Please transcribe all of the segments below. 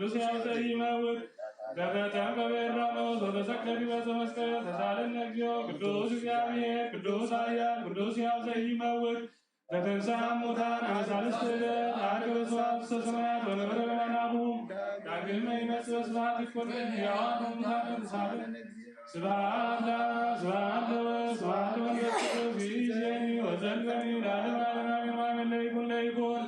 ቅዱስ ሕያው ዘይመውት ዘተተንበበ ዮርዳኖስ ወተሰቅለ ዲበ መስቀል ተሳለነ እግዚኦ። ቅዱስ እግዚአብሔር ቅዱስ ኃያል ቅዱስ ሕያው ዘይመውት ዘተንሥአ እሙታን አሳልስት ዕለት ዐርገ በስብሐት ውስተ ሰማያት ወነበረ በማናሁ ዳግመ ይመጽእ በስብሐት ይኮንን ሕያዋን ወሙታን ተሳለነ። ስብሐት ለአብ ስብሐት ለወልድ ስብሐት ለመንፈስ ቅዱስ ይእዜኒ ወዘልፈኒ ለዓለመ ዓለም አሜን። አሜን። ለይኩን ለይኩን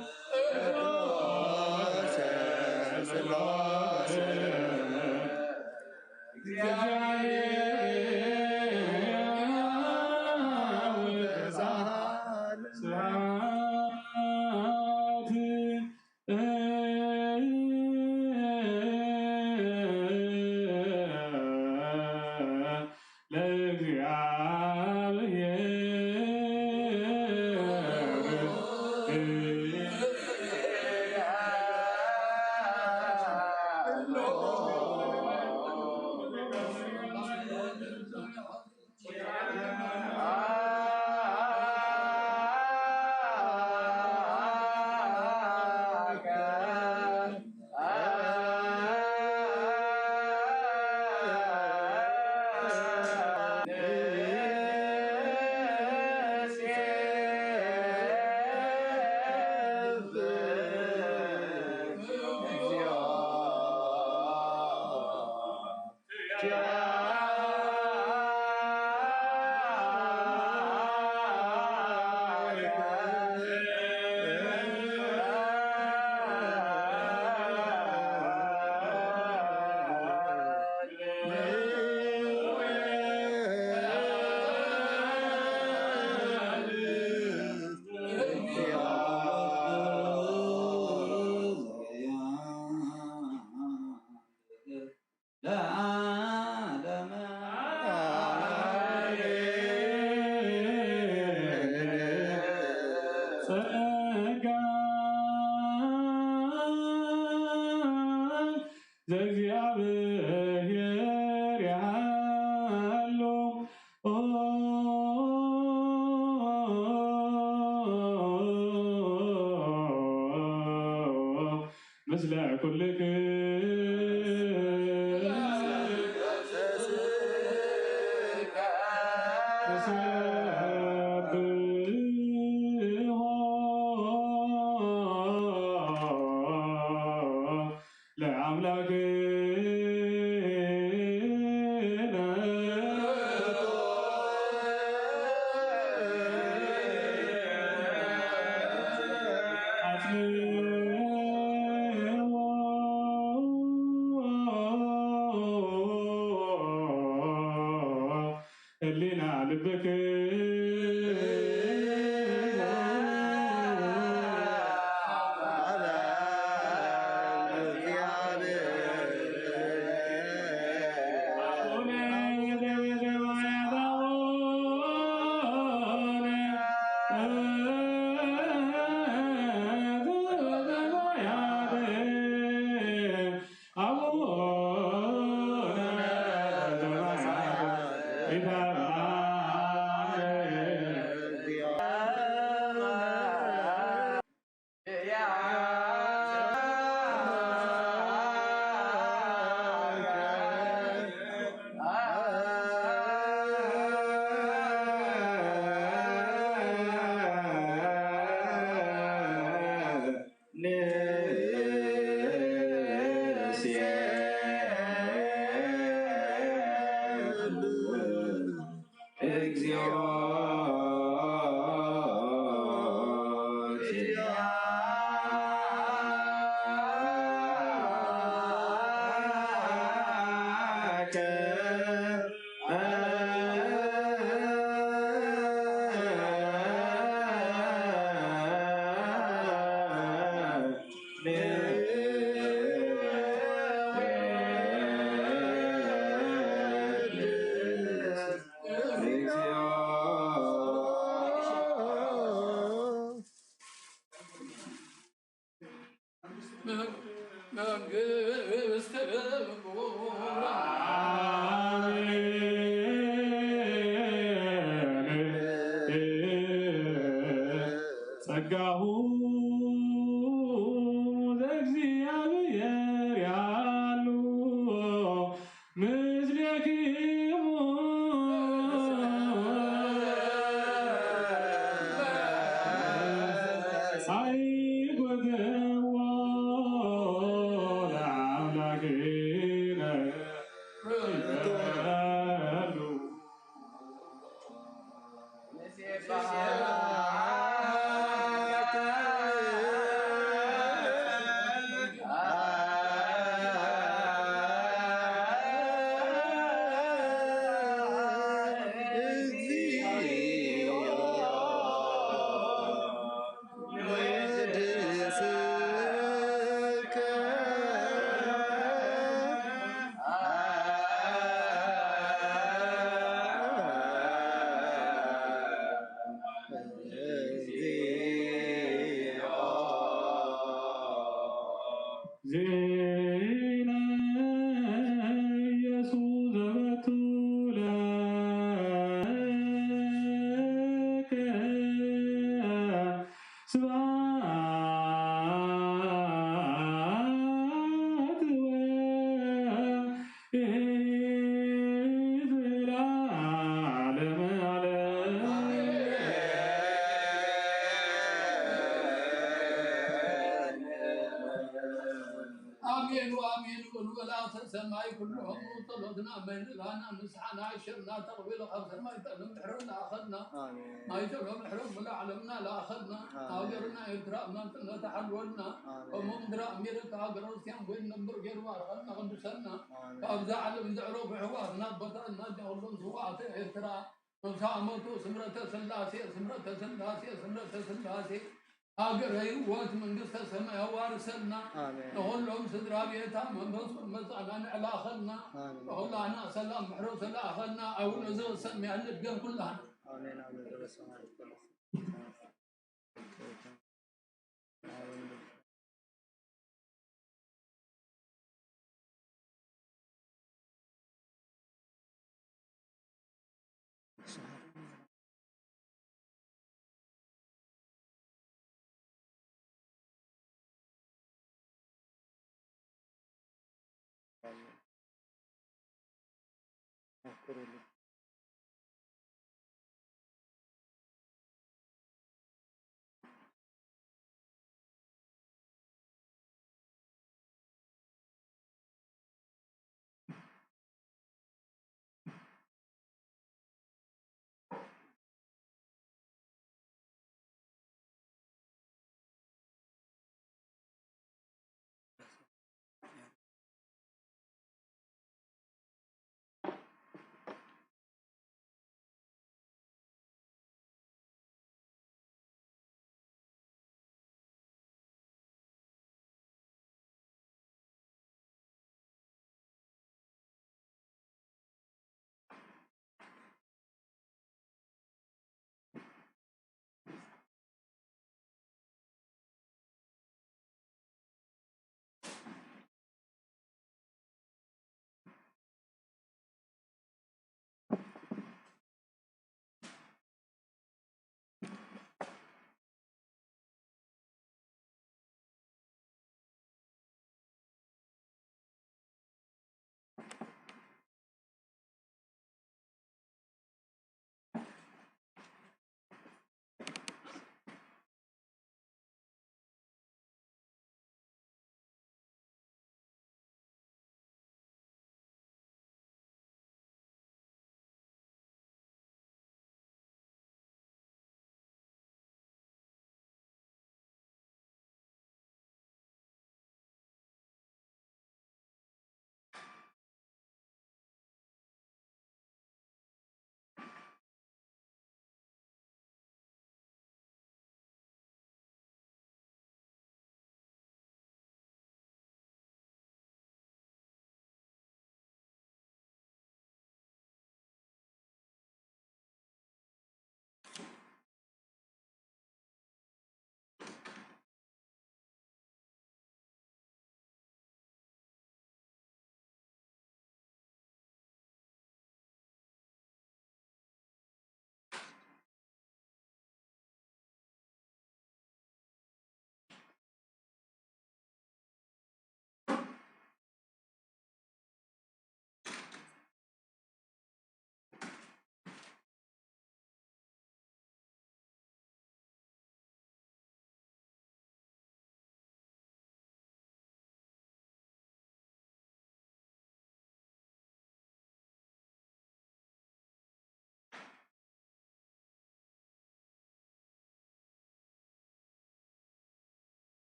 ስብሐት ለእግዚአብሔር። ለዓለመ ጸጋ ዘእግዚአብሔር ያለው ምስለ ኩልክም ንሰብሖ ለአምላክነ። ህሊና ልብክን መንግስት ጸጋሁ ለእግዚአብሔር ኩሉ ጸሎትና ምህልላና ንስሓና ኣሸርና ተቕቢሉ ካብ ሰማይ ጠልም ድሕሪ ለኣኸልና ኣሜን። ማይ ጸሎ ድሕሪ ሙሉ ዓለምና ለኣኸልና ኣሜን። ሃገርና ኤርትራ እምነት እነተሓልወልና ኣሜን። ከምኡ ምድሪ ኣሜሪካ ሃገረ ክርስቲያን ኮይኑ ነብር ገይሩ ባርኸልና ቅዱሰልና ኣሜን። ካብዛ ዓለም ዘዕረፉ ኣሕዋትና ኣቦታትና ኩሎም ስውኣተ ኤርትራ ነብሳ ኣመቱ ስምረተ ስላሴ ስምረተ ስላሴ ስምረተ ስላሴ ሃገረ ህይወት መንግስተ ሰማይ ኣዋርሰልና ኣሜን። ንኹሎም ስድራ ቤታ መንፈስ መጻና ንዕላኸልና ኣሜን። ንኹላና ሰላም ምሕረቱ ለኣኸልና ኣቡነ ዘበሰማያት ንድገም ኩላና ኣሜን። ኣቡነ ዘበሰማያት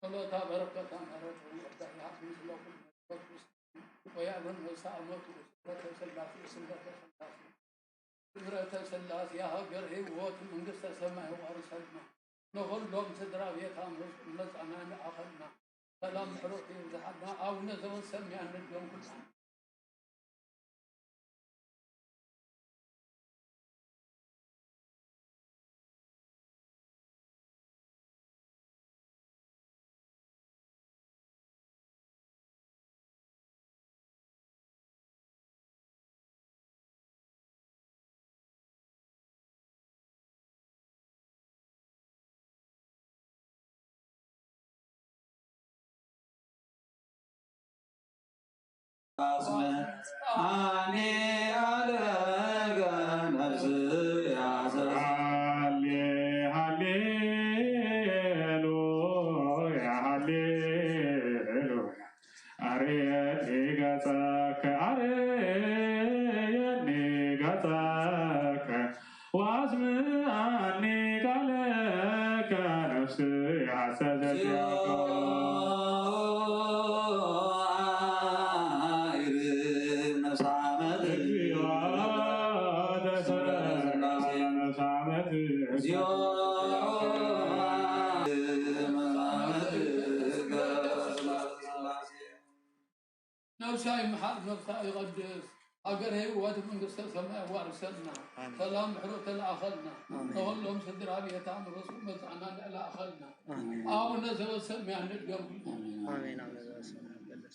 ጸሎታ በረከታ ምሕረት ይቅዳ ይሃብ ምስለ ኩሉ መንፈስ ቅዱስ። ወያብን ወሳእመቱ ስምረተ ስላሴ ስምረተ ስላሴ ስምረተ ስላሴ ሃገር ህይወት መንግስተ ሰማይ ዋርሰልና። ንኹሎም ስድራ ቤታ መጻና ንኣኸልና። ሰላም ምሕረቱ ይብዝሓልና። ኣቡነ ዘበሰማያት ንደም ኩልና። አስመ አኔ አለገ ነፍስ ያሰ ሃሌ ሃሌ ሉያ ሃሌ ሉያ አርየኒ ገጸከ አርየኒ ገጸከ ወአስምዓኒ ቃለከ ነፍስ ሐሰሰት ያዕቆብ። ነብሳ ይምሓር፣ ነብሳ ይቐድስ፣ ሃገር ህይወት መንግስተ ሰማይ ኣዋርሰልና፣ ኣሜን። ሰላም ምሕረት ተለኣኸልና፣ ኣሜን። ንኹሎም ስድራ ቤታ ንረሱ መጻና ንለኣኸልና። ኣሜን። ኣቡነ ዘበሰማያት ንደም። ኣሜን። ኣቡነ ዘበሰማያት ንደም።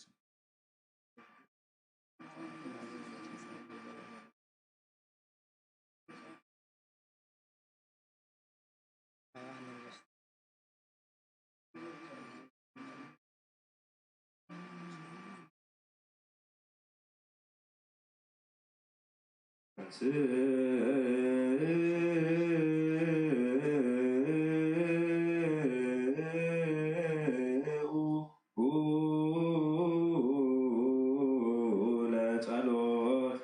ለጸሎት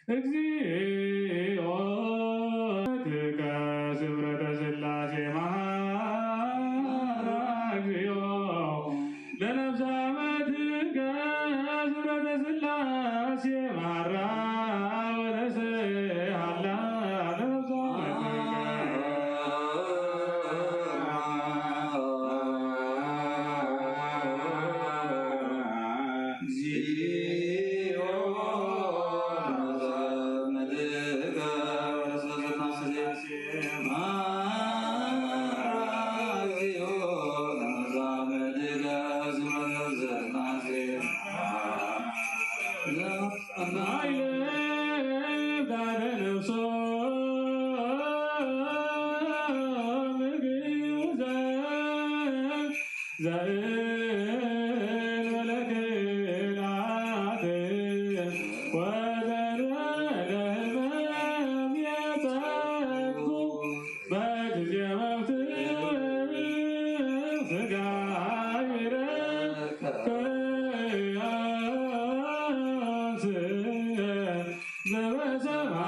እግዚኦ ትከ ስምረተ ሥላሴ መሐራ እግዚኦ ለነፍሳመትከ ስምረተ ሥላሴ መሐራ ወተስሃላ ለነፍሳመትከ እግዚኦ ዘእንበለ ክልኣት ወዘእንበለ ሕማም የጸግኩ በጊዜ መፍትው ሥጋይ ረከብኩ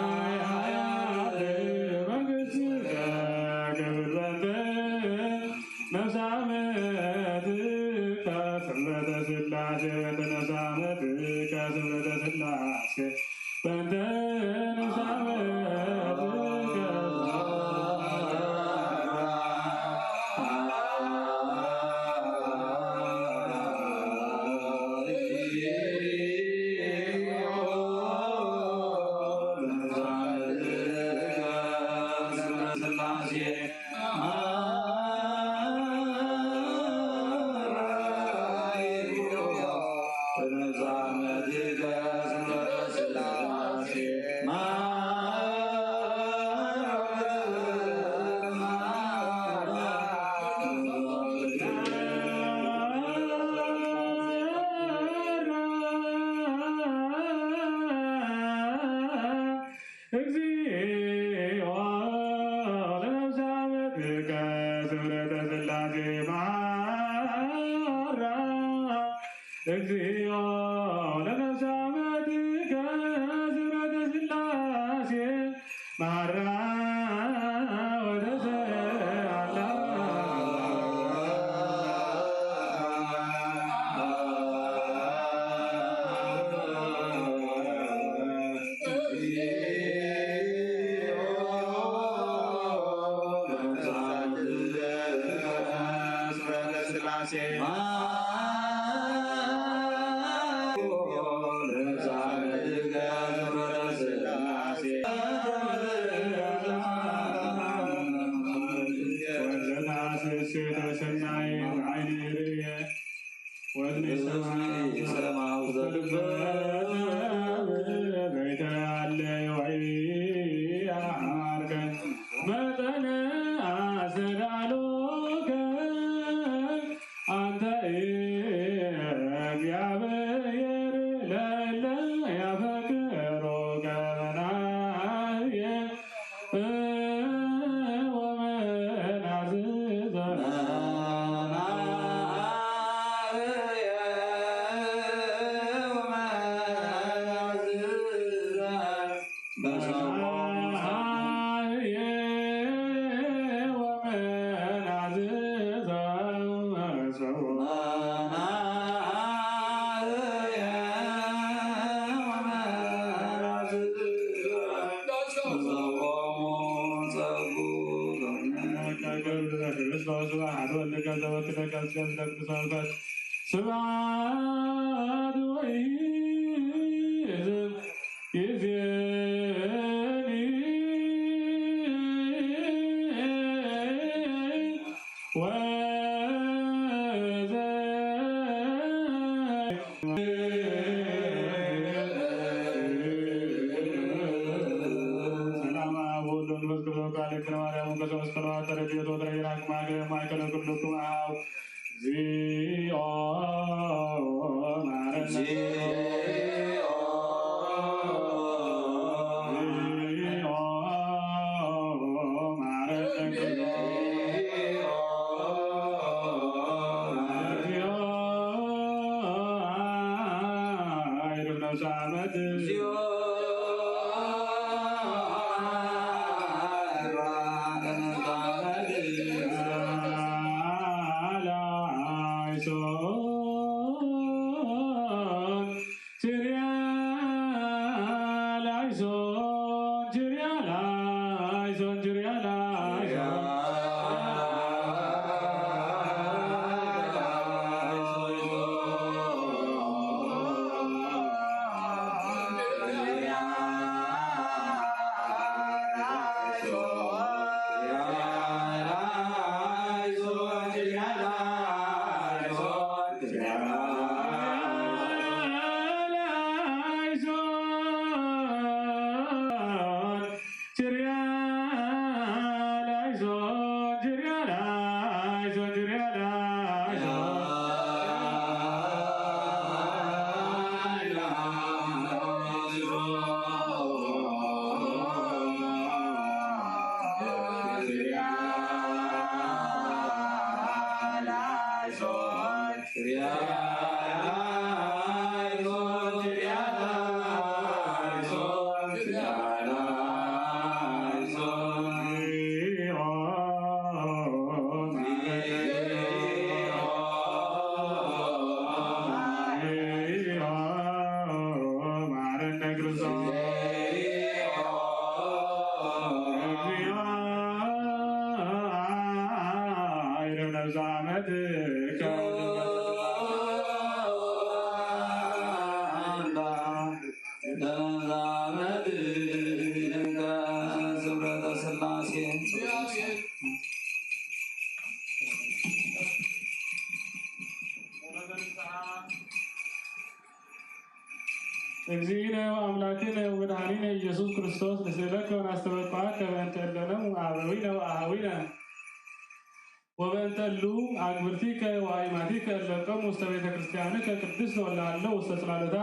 ዘበሰማያት መንግሥትከ ክብር በንተ ነፍሳመትከ ስምረተ ሥላሴ በንተ ነፍሳመትከ ስምረተ ሥላሴ በንተ ነፍሳመትከ እግዚኦ ለነፍሳመትከ ስምረተ ሥላሴ መሐራ እግዚኦ ለነፍሳመትከ ስምረተ ሥላሴ መሐራ ወተስሃላ ወትንሰማው ዘልበ ዘይተሃለየ ወይ አማርከ መጠነ አስተዳሎከ አንተ እግዚአብሔር ለእለ ያፈቅሮከ መናየ ወመናዝዘ ስብሐት ወይእዜኒ ወዘ ሰላም አብ ወወልድ ወመንፈስ ቅዱስ ወቃል እግዝእትነ ማርያም ወንቀሰ መስቀል ተረድኤቶ ተረይራክ ማእከለ ማእከለ ኩልኩም አብ እግዚኦ መሐረነ። እግዚኦ መሐረነ። እግዚኦ አይርብ ነፍሰ አመት። እግዚኦ እግዚእነ ወአምላክነ ወመድኃኒነ ኢየሱስ ክርስቶስ፣ ንስእለከ ወናስተበቅዓከ በእንተ እለነ አበዊነ ወአሃዊነ ወበእንተ እሉ አግብርቲከ ወአይማቲከ እለቀሙ ውስተ ቤተ ክርስቲያንከ ቅድስት ወላለው ውስተ ጽላሎታ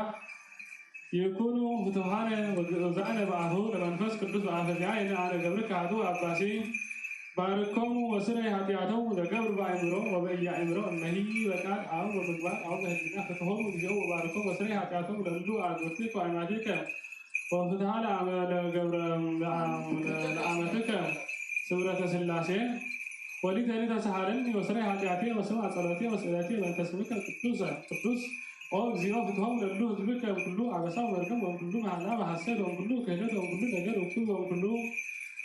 ይኩኑ ፍቱሃነ ወግዑዛነ በአፉ ለመንፈስ ቅዱስ በአፈዚያ የነአነ ገብርከ አሐዱ አባሲ ባርኮሙ ወስረይ ኃጢአቶም ለገብር በአእምሮ ወበኢያእምሮ እመሂ በቃል አው በምግባር አው በህሊና ፍትሆሙ እግዚኦ ወባርኮሙ ወስረይ ኃጢአቶም ለሉ አግብርቲከ ወአይማቲከ ወፍትሃ ለአመ-፣ ለገብረ-፣ ለአመትከ ስምረተ ሥላሴ ወሊተኒ ተሳሃለኒ ወስረይ ኃጢአቴ ወስምዐ ጸሎቴ ወስእለቴ በእንተ ስምከ ቅዱስ ቅዱስ ኦ እግዚኦ ፍትሆሙ ለሉ ህዝብከ እምኩሉ አበሳ ወመርገም ወእምኩሉ መሃላ በሐሰት ወእምኩሉ ክህደት ወእምኩሉ ነገር እኩይ ወእምኩሉ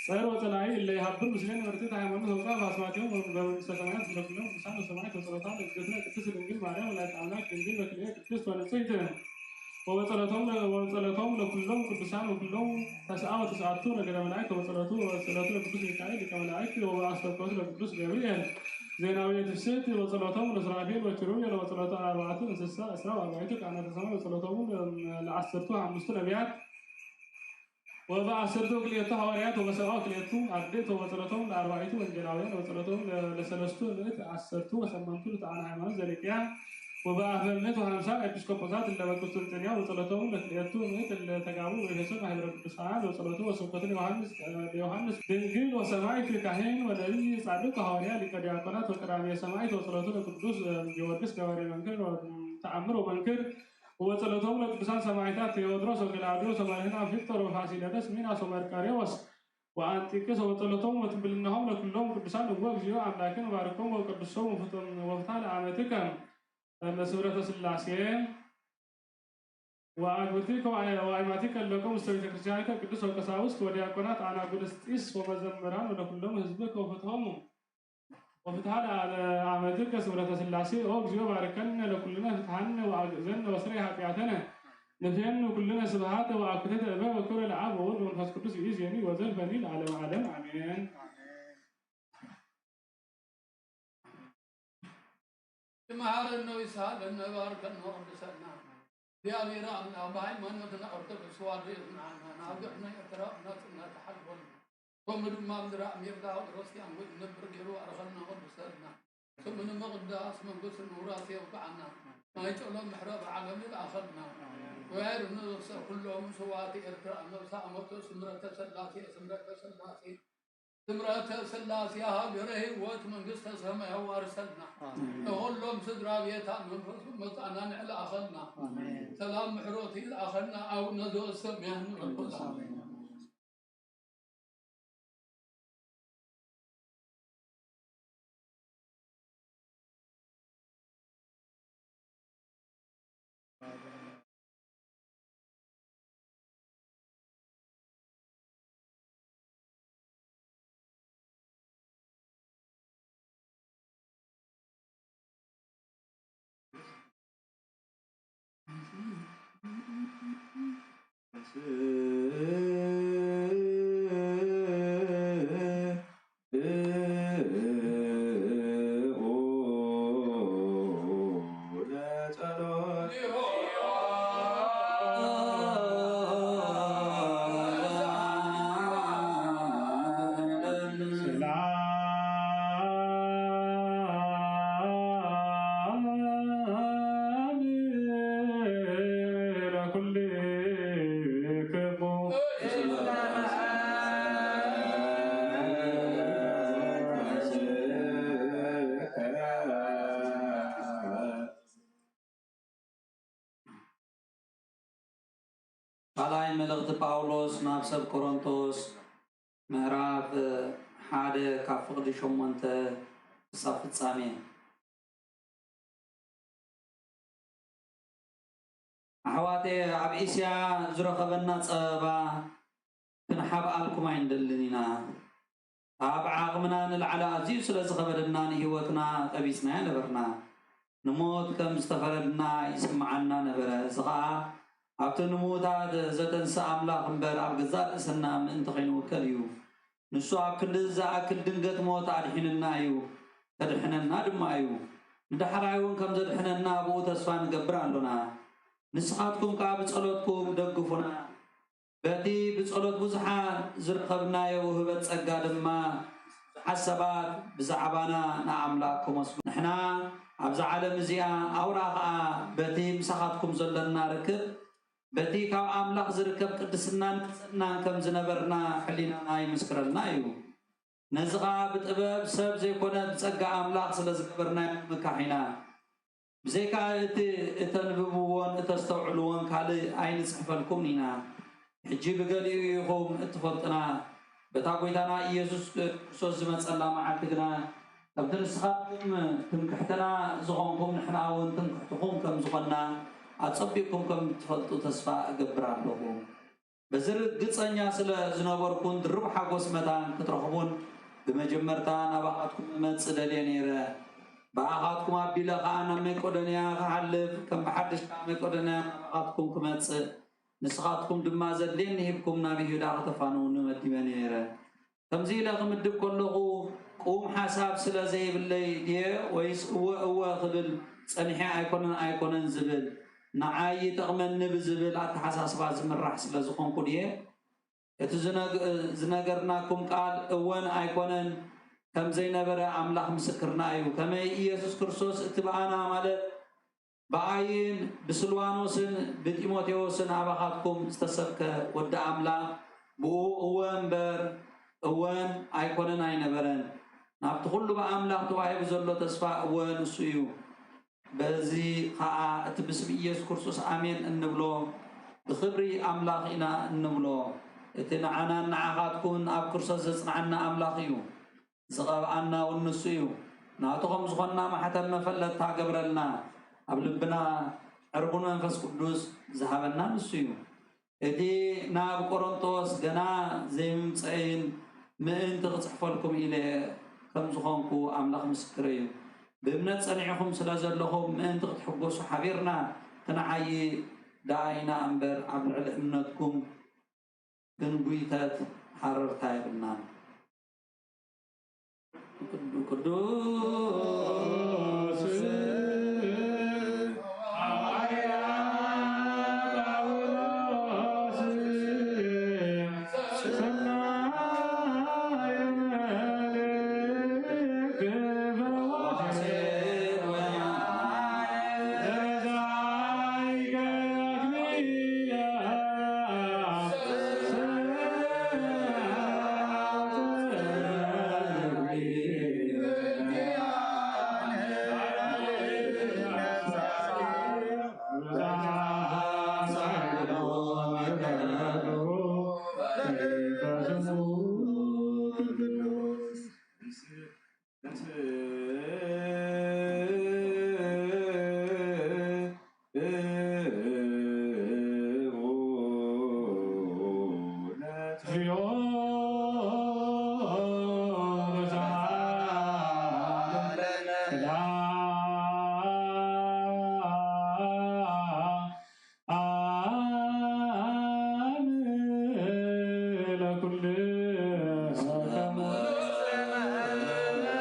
ጸር ወጸላኢ እለ ይሃብር ምስሌነ በርትዕት ሃይማኖት ወውፅአ በአስማቲሆሙ በመንግስተ ሰማያት እንተ ኩሎም ቅዱሳን ወሰማዕት ወጸሎታ ለእግዝእትነ ቅድስት ድንግል ማርያም ወላዲተ አምላክ ድንግል በክልኤ ቅድስት ወንጽሕት ወበጸሎቶም ለ-፣ ወበጸሎቶም ለኩሎም ቅዱሳን ወኩሎም ተስዓ ወተስዓቱ ነገደ መላእክት ወበጸሎቱ ወበጸሎቱ ለቅዱስ ሚካኤል ሊቀ መላእክት ወበአስተብቆቱ ለቅዱስ ገብርኤል ዜናዊ ትፍስሕት ወጸሎቶም ለሱራፌል ወኪሩቤል ወጸሎቱ አርባዕቱ እንስሳ ዕስራ ወአርባዕቱ ካህናተ ሰማይ ወጸሎቶሙ ለ-፣ ለአሰርቱ አምስቱ ነቢያት ወበአሰርቱ ክልኤቱ ሐዋርያት ወበሰብዓ ክልኤቱ አርድእት ወበጸሎቶም ለአርባዕቱ ወንጌላውያን ወጸሎቶም ለ-፣ ለሰለስቱ ምእት አሰርቱ ወሰመንቱ ልታነ ሃይማኖት ዘኒቅያ ወበአፈ ምእት ወሐምሳ ኤጲስቆጶሳት እለ በቁስጥንጥንያ ወጸሎቶም ለክልኤቱ ምእት እለ ተጋቡ ወኤፌሶን ማሕበረ ቅዱሳን ወጸሎቱ ወስብከቱ ለዮሐንስ፣ ለዮሐንስ ድንግል ወሰማዕት ካህን ወነቢይ ጻድቅ ሐዋርያ ሊቀ ዲያቆናት ወቀዳሜ ሰማዕት ወጸሎቱ ለቅዱስ ጊዮርጊስ ገባሬ መንክር ተአምር ወመንክር ወጸሎቶም ለቅዱሳን ሰማዕታት ቴዎድሮስ ወገላውዴዎስ ወመርህና ፊቅጦር ወፋሲለደስ ሚናስ ወመርቀሬዎስ ወአንጢቅስ ወጸሎቶም ወትንብልናሆም ለኩሎም ቅዱሳን እወ እግዚኦ አምላክን ባርኮም ወቀድሶም ወፍቶም ወፍታ ለአመትከ ለስምረተ ሥላሴ ወአግብርቲከ ወአይማቲከ እለቆሙ ውስተ ቤተ ክርስቲያንከ ቅዱስ ወቀሳውስት ወዲያቆናት አናጉንስጢስ ወመዘምራን ወለኩሎም ህዝብከ ወፍትሆሙ ወፍትሐ ለአመትከ ስምረተ ሥላሴ ኦ እግዚኦ ባርከነ ለኩልነ ፍትሐነ ወአግእዘነ ወስረይ ኃጢአተነ ንፍየኑ ኩልነ ስብሐተ ወአኩቴተ እበ ወክብረ ለአብ ወወልድ ወመንፈስ ቅዱስ ይእዜኒ ወዘልፈኒ ለዓለመ ዓለም አሜን። ይምሃረነ ወይስሃለነ ባርከነ ወቀድሰነ። እግዚኣብሔር ኣምላኽ ብሃይማኖትና ኦርቶዶክስ ተዋህዶ የጽንዓና፣ ንሃገርና ኤርትራ ብናጽነት ተሓልፎና፣ ከምኡ ድማ ኣብ ምድሪ ኣሜሪካ ክርስትያን ንነብር ገይሩ ባርከና ቀድሰና። ስሙ ንምቕዳስ መንግስቱ ንምውራስ የብቅዓና። ናይ ጸሎት ምሕረት ዓለም ይልኣኸልና። እግዚኣብሔር ንነፍሰ ኩሎም ስውኣት ኤርትራ ነብሰ ኣመቶ ስምረተ ሥላሴ፣ ስምረተ ሥላሴ፣ ስምረተ ሥላሴ ሃገረ ህይወት መንግስተ ሰማይ ኣዋርሰልና። ኣሜን። ንኹሎም ስድራ ቤታ መንፈሱ መጻና ንዕላኸልና። ኣሜን። ሰላም ምሕረቱ ይልኣኸልና። ኣቡነ ዘበሰማያት ንበል። ኣሜን። ናብ ሰብ ቆሮንቶስ ምዕራፍ ሓደ ካብ ፍቕዲ ሸሞንተ ክሳብ ፍጻሜ። ኣሕዋተየ፣ ኣብ እስያ ዝረኸበና ጸበባ ክንሓብኣልኩም ኣይንደልን ኢና። ካብ ዓቕምና ንላዕሊ ኣዝዩ ስለ ዝኸበደና ንህይወትና ጠቢስናያ ነበርና። ንሞት ከም ዝተፈረድና ይስምዓና ነበረ። እዚ ኸኣ ኣብቲ ንምዉታት ዘተንስእ ኣምላኽ እምበር ኣብ ገዛእ ርእስና ምእንቲ ከይንውከል እዩ። ንሱ ኣብ ክንዲ ዝኣክል ድንገት ሞት ኣድሒንና እዩ፣ ከድሕነና ድማ እዩ። ንዳሕራይ እውን ከም ዘድሕነና ብኡ ተስፋ ንገብር ኣሎና። ንስኻትኩም ከኣ ብጸሎትኩም ደግፉና። በቲ ብጸሎት ብዙሓት ዝረኸብናዮ ውህበት ጸጋ ድማ ብዙሓት ሰባት ብዛዕባና ንኣምላኽ ከመስግኑ። ንሕና ኣብዛ ዓለም እዚኣ ኣውራ ኸኣ በቲ ምሳኻትኩም ዘሎና ርክብ፣ በቲ ካብ ኣምላኽ ዝርከብ ቅድስናን ንጽህናን ከም ዝነበርና ሕሊናና ይምስክረልና እዩ። ነዚ ኸኣ ብጥበብ ሰብ ዘይኮነ ብጸጋ ኣምላኽ ስለ ዝገበርናዮ ንምካሕ ኢና። ብዘይካ እቲ እተንብብዎን እተስተውዕልዎን ካልእ ኣይንጽሕፈልኩምን ኢና። ሕጂ ብገሊኡ ኢኹም እትፈልጡና፣ በታ ጐይታና ኢየሱስ ክርስቶስ ዝመጸላ መዓልቲ ግና፣ ከምቲ ንስኻትኩም ትምክሕትና ዝኾንኩም፣ ንሕና እውን ትምክሕትኹም ከም ዝኾንና ኣጸቢቕኩም ከም እትፈልጡ ተስፋ እገብር ኣለኹ። በዚ ርግጸኛ ስለ ዝነበርኩን ድርብ ሓጎስ መታን ክትረኽቡን ብመጀመርታ ናባኻትኩም እመጽእ ደልየ ነይረ። ብኣኻትኩም ኣቢለ ኸኣ ናብ መቄዶንያ ክሓልፍ፣ ከም ብሓድሽ ከኣ መቄዶንያ ናባኻትኩም ክመጽእ፣ ንስኻትኩም ድማ ዘድልየኒ ሂብኩም ናብ ይሁዳ ከተፋንዉኒ መዲበ ነይረ። ከምዚ ኢለ ክምድብ ከለኹ፣ ቅዉም ሓሳብ ስለ ዘይብለይ ድየ ወይስ እወ እወ ክብል ጸኒሐ ኣይኮነን ኣይኮነን ዝብል፣ ንዓይ ይጠቕመኒ ብዝብል ኣተሓሳስባ ዝምራሕ ስለ ዝኾንኩ ድየ? እቲ ዝነግ-፣ ዝነገርናኩም ቃል እወን ኣይኮነን ከም ዘይነበረ ኣምላኽ ምስክርና እዩ። ከመይ ኢየሱስ ክርስቶስ እቲ ብኣና ማለት ብኣይን ብስልዋኖስን ብጢሞቴዎስን ኣባኻትኩም ዝተሰብከ ወዲ ኣምላኽ ብኡ እወ እምበር እወን ኣይኮነን ኣይነበረን። ናብቲ ኩሉ ብኣምላኽ ተዋሂቡ ዘሎ ተስፋ እወ ንሱ እዩ። በዚ ኸኣ እቲ ብስም ኢየሱስ ክርስቶስ ኣሜን እንብሎ ብኽብሪ ኣምላኽ ኢና እንብሎ። እቲ ንዓናን ንዓኻትኩምን ኣብ ክርስቶስ ዘጽንዓና ኣምላኽ እዩ። ዝቐብኣና እውን ንሱ እዩ። ናቱ ከም ዝኾንና ማሕተም መፈለጥታ ገብረልና፣ ኣብ ልብና ዕርቡን መንፈስ ቅዱስ ዝሃበና ንሱ እዩ። እቲ ናብ ቆሮንቶስ ገና ዘይምምጸእን ምእንቲ ክጽሕፈልኩም ኢለ ከም ዝኾንኩ ኣምላኽ ምስክረይ እዩ። ብእምነት ጸኒዕኹም ስለ ዘለኹም ምእንቲ ክትሕጎሱ ሓቢርና ክንዓዪ ደኣ ኢና እምበር ኣብ ልዕሊ እምነትኩም ክንጉይተት ሃረርታ የብልናን። ቅዱስ ሐዋርያ ጳውሎስ ሰናየ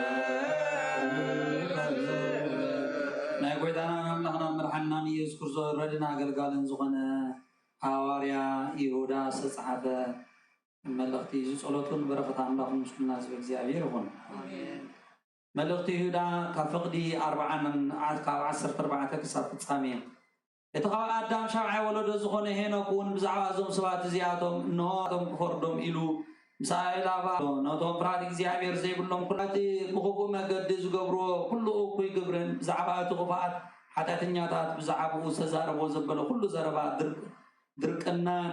መልእክት በወንጌል ናይ ጎይታናን ኣምላኽናን መድሓንናን ኢየሱስ ክርስቶስ ረድን ኣገልጋልን ዝኾነ ሃዋርያ ይሁዳ ዝተጻሕፈ መልእኽቲ እዩ። እዚ ጸሎቱን በረኸት ኣምላኽን ምስ ኩልና ህዝቢ እግዚኣብሔር ይኹን። ኣሜን። መልእኽቲ ይሁዳ ካብ ፍቕዲ ኣርብዓን ዓ-፣ ካብ ዓሰርተ ኣርባዕተ ክሳብ ፍጻሜ። እቲ ካብ ኣዳም ሻብዓይ ወለዶ ዝኾነ ሄኖክ እውን ብዛዕባ እዞም ሰባት እዚኣቶም፣ እንሆ፣ ኣቶም ክፈርዶም ኢሉ ምስ ኣእላፋ፣ ነቶም ፍርሃት እግዚኣብሔር ዘይብሎም ኩላቲ ብኽፉእ መገዲ ዝገብርዎ ኩሉ እኩይ ግብርን፣ ብዛዕባ እቲ ክፉኣት ሓጢኣተኛታት ብዛዕባኡ ዝተዛረቦ ዘበለ ኩሉ ዘረባ ድርቅ-፣ ድርቅናን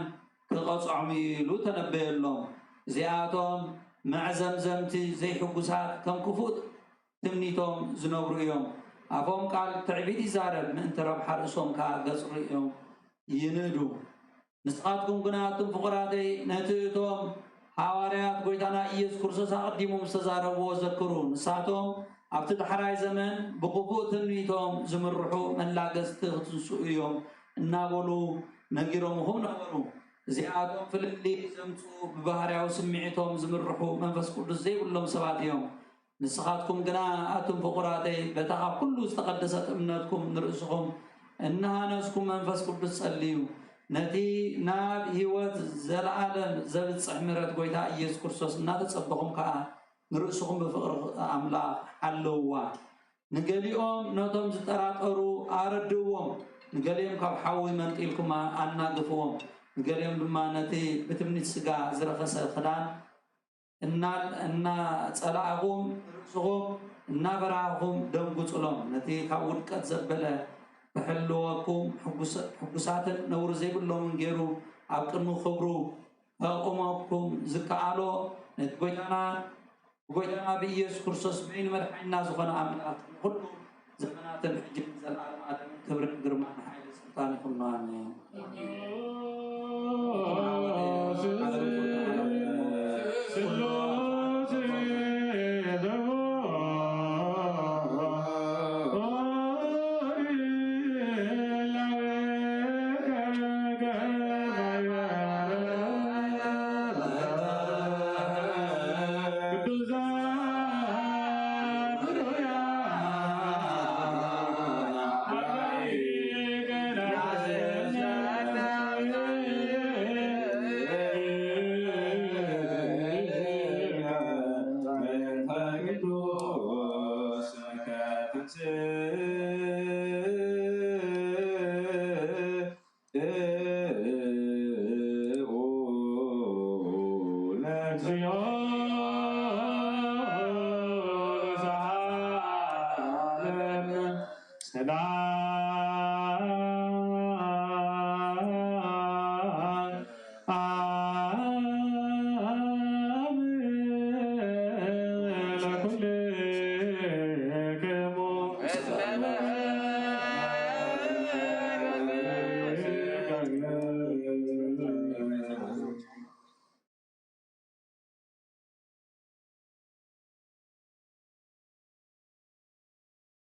ክቐጽዖም እዩ ኢሉ ተነበየሎም። እዚኣቶም መዕዘምዘምቲ ዘይሕጉሳት ከም ክፉእ ትምኒቶም ዝነብሩ እዮም። ኣፎም ቃል ትዕቢት ይዛረብ፣ ምእንቲ ረብሓ ርእሶም ከኣ ገጽ ርእዮም ይንእዱ። ንስኻትኩም ግና ኣቱም ፍቑራተይ፣ ነቲ እቶም ሃዋርያት ጐይታና ኢየሱስ ክርስቶስ ኣቐዲሞም ዝተዛረብዎ ዘክሩ። ንሳቶም ኣብቲ ዳሕራይ ዘመን ብኽፉእ ትምኒቶም ዝምርሑ መላገጽቲ ክትንስኡ እዮም እናበሉ ነጊሮምኹም ነበሩ። እዚኣቶም ፍልልይ ዘምጽኡ ብባህርያዊ ስምዒቶም ዝምርሑ መንፈስ ቅዱስ ዘይብሎም ሰባት እዮም። ንስኻትኩም ግና ኣቱም ፍቑራተይ፣ በታ ካብ ኩሉ ዝተቐደሰት እምነትኩም ንርእስኹም እናሃነጽኩም መንፈስ ቅዱስ ጸልዩ። ነቲ ናብ ህይወት ዘለኣለም ዘብጽሕ ምሕረት ጐይታ ኢየሱስ ክርስቶስ እናተጸበኹም ከኣ ንርእስኹም ብፍቕሪ ኣምላኽ ሓለውዋ። ንገሊኦም ነቶም ዝጠራጠሩ ኣረድእዎም፣ ንገሊኦም ካብ ሓዊ መንጢልኩም ኣናግፍዎም፣ ንገሊኦም ድማ ነቲ ብትምኒት ስጋ ዝረኸሰ ክዳን እና-፣ እናጸላእኹም ርእስኹም እናበራህኹም ደንጉጽሎም። ነቲ ካብ ውድቀት ዘበለ ክሕልወኩም ሕጉስ-፣ ሕጉሳትን ነውሪ ዘይብሎምን ገይሩ ኣብ ቅድሚ ክብሩ ከቑመኩም ዝከኣሎ ነቲ ጐይታና፣ ብጐይታና ብኢየሱስ ክርስቶስ በይኑ መድሓኒና ዝኾነ ኣምላኽ ንኹሉ ዘመናትን ሕጅን ንዘለኣለም ኣለምን ክብርን ግርማን ሓይልን ስልጣን ይኹኖ። ኣሜን።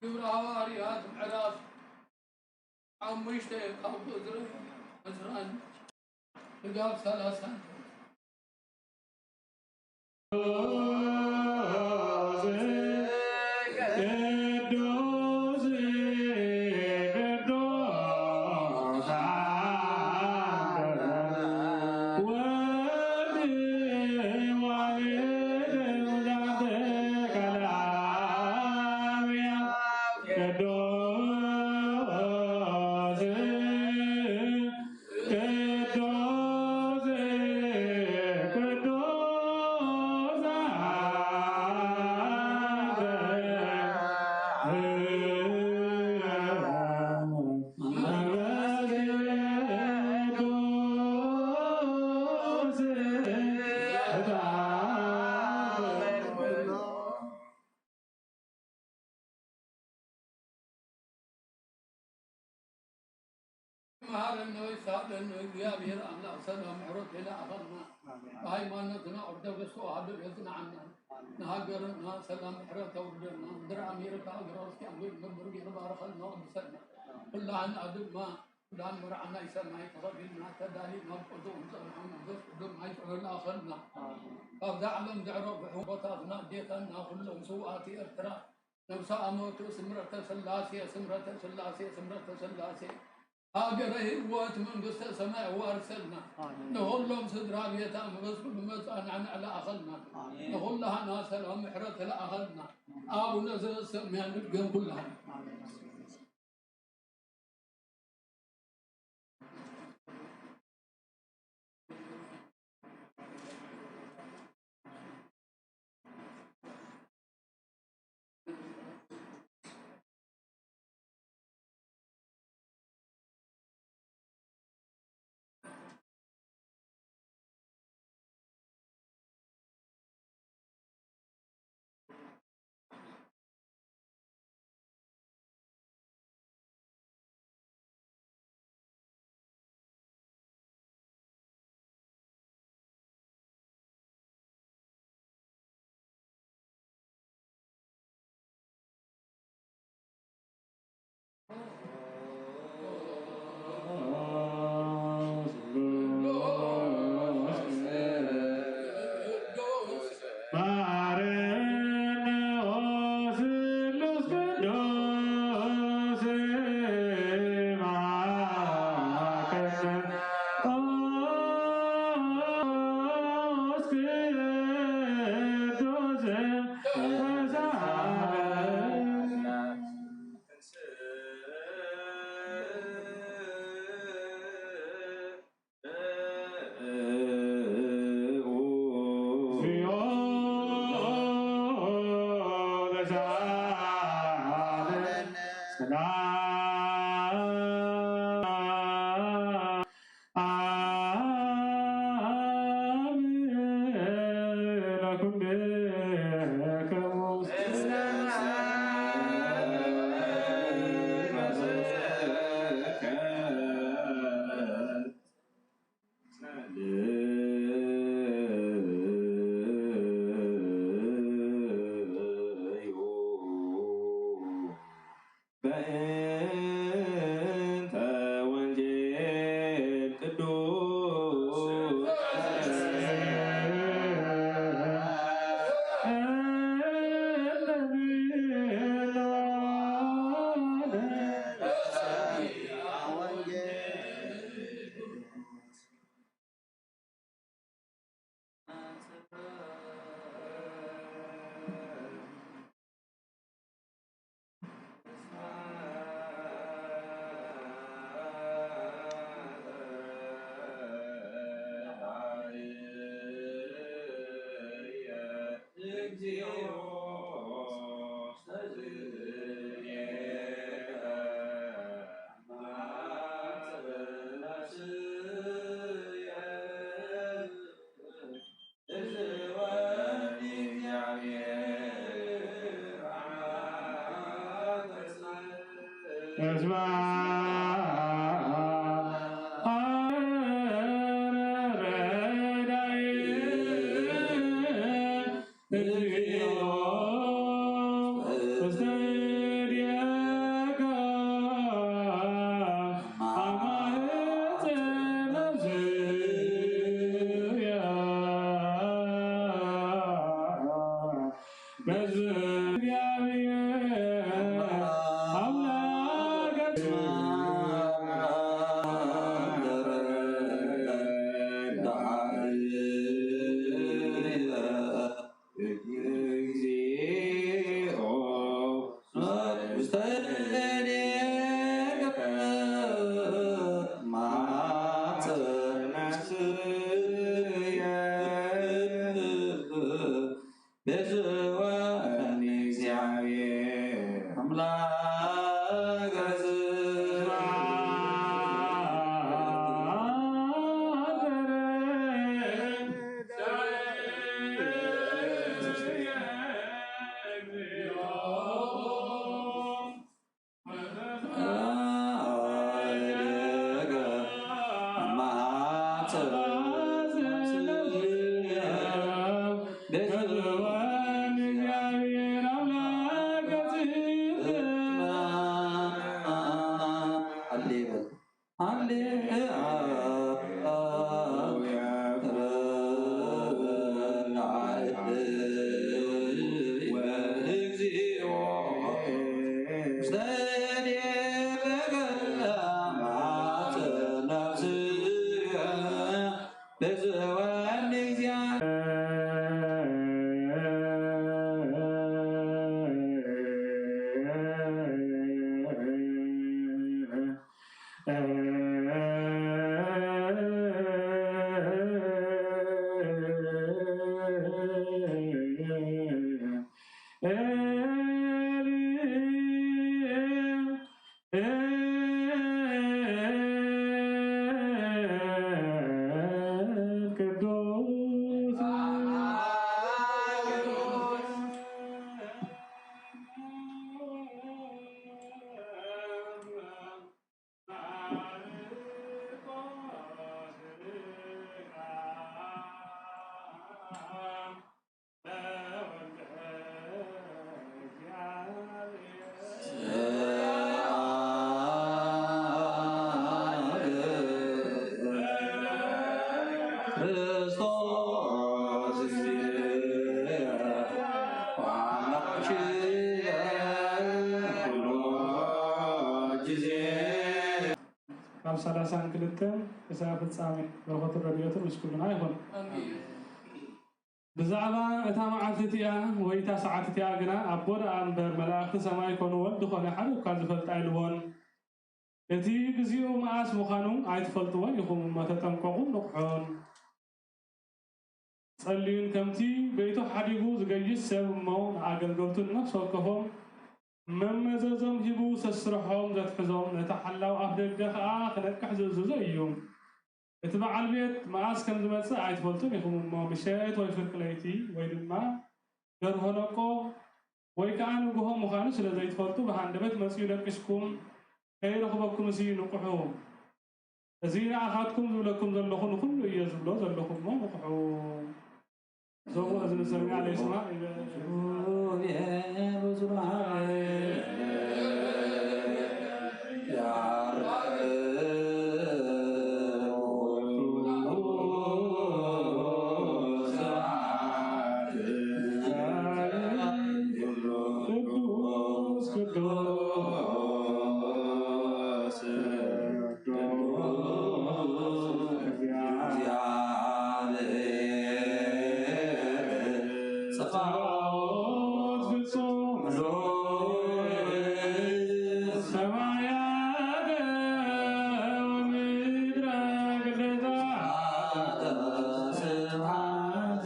ግብረ ሃዋርያት ምዕራፍ ሓሙሽተ ካብ ቁጽሪ ዕስራን ስጋብ ሰላሳን። ቅዱስ፣ ቅዱስ ኣንተ ወልድ ዋሕድ ዛተ ከላውያ ቅዱስ ቅዱስ ቅዱስ መሃረነ ወይ ሳለነ እግዚኣብሔር ኣምላኽ ሰላም ምሕረት ይልኣኸልና። ብሃይማኖትና ኦርቶዶክስ ተዋህዶ የጽንዓና። ንሃገርና ሰላም ምሕረት ተውርደልና። ምድሪ ኣሜሪካ ሃገረ ክርስቲያን ወይ ምድሪ ይባርኸልና ወድሰና። ኩላህና ድማ ኪዳን መርዓ ናይ ሰማይ ተኸቢልና ተዳሊና ብቅዱስ ንጸንሖ መንፈስ ቅዱስ ማይ ጸሎት ለኣኸልና። ካብዛ ዓለም ዘዕረፉ ሕቦታትና ኣዴታትና ኩሎም ስውኣት ኤርትራ ነብሰ ኣሞቱ ስምረተ ስላሴ ስምረተ ስላሴ ስምረተ ስላሴ ሃገረ ህይወት መንግስተ ሰማይ ኣዋርሰልና። ንኹሎም ስድራ ቤታ መንፈስ ቅዱስ መጻና ንዕላ ኣኸልና። ንኹላህና ሰላም ምሕረት ለኣኸልና። ኣቡነ ዘበሰማያት ንድገም ኩላህና። በእንተ ወንጌል ቅዱስ ካብ ሰላሳን ክልተን ክሳብ ፍጻሜ በረኸቱ ረድኤቱ ምስ ኩልና ይኹን። ብዛዕባ እታ መዓልቲ እቲኣ ወይ እታ ሰዓት እቲኣ ግና ኣቦ ደኣ እምበር መላእኽቲ ሰማይ ኮኑ ወልድ ኮነ ሓደ እኳ ዝፈልጣ የልቦን። እቲ ግዜኡ መዓስ ምዃኑ ኣይትፈልጥዎን ኢኹም እሞ ተጠንቀቑን ንቕሑን። ጸልዩን ከምቲ በይቱ ሓዲጉ ዝገይስ ሰብ እሞ ንኣገልገልቱን ነፍሲ ወከፎም መመዘዞም ሂቡ ሰስርሖም ዘትሕዞም፣ ነቲ ሓላው ኣፍ ደገ ኸኣ ክነቅሕ ዝእዝዞ እዩ። እቲ በዓል ቤት መኣስ ከም ዝመጽእ ኣይትፈልጡን ኢኹም እሞ፣ ምሸት ወይ ፍርቂ ለይቲ ወይ ድማ ደርሆ ለቆ ወይ ከኣ ንግሆ ምዃኑ ስለ ዘይትፈልጡ፣ ብሃንደበት መጺኡ ደቂስኩም ከይረኽበኩምሲ ንቕሑ። እዚ ንኣኻትኩም ዝብለኩም ዘለኹ ንኹሉ እየ ዝብሎ ዘለኹ እሞ ንቕሑ። ዞቡ እዝኒ ሰሚዓ ለይስማዕ ይበል። ቅዱስ ቅዱስ ቅዱስ እግዚአብሔር ጸባኦት ፍጹም ሰማያተ ወምድረ ግዴታ ስብሐት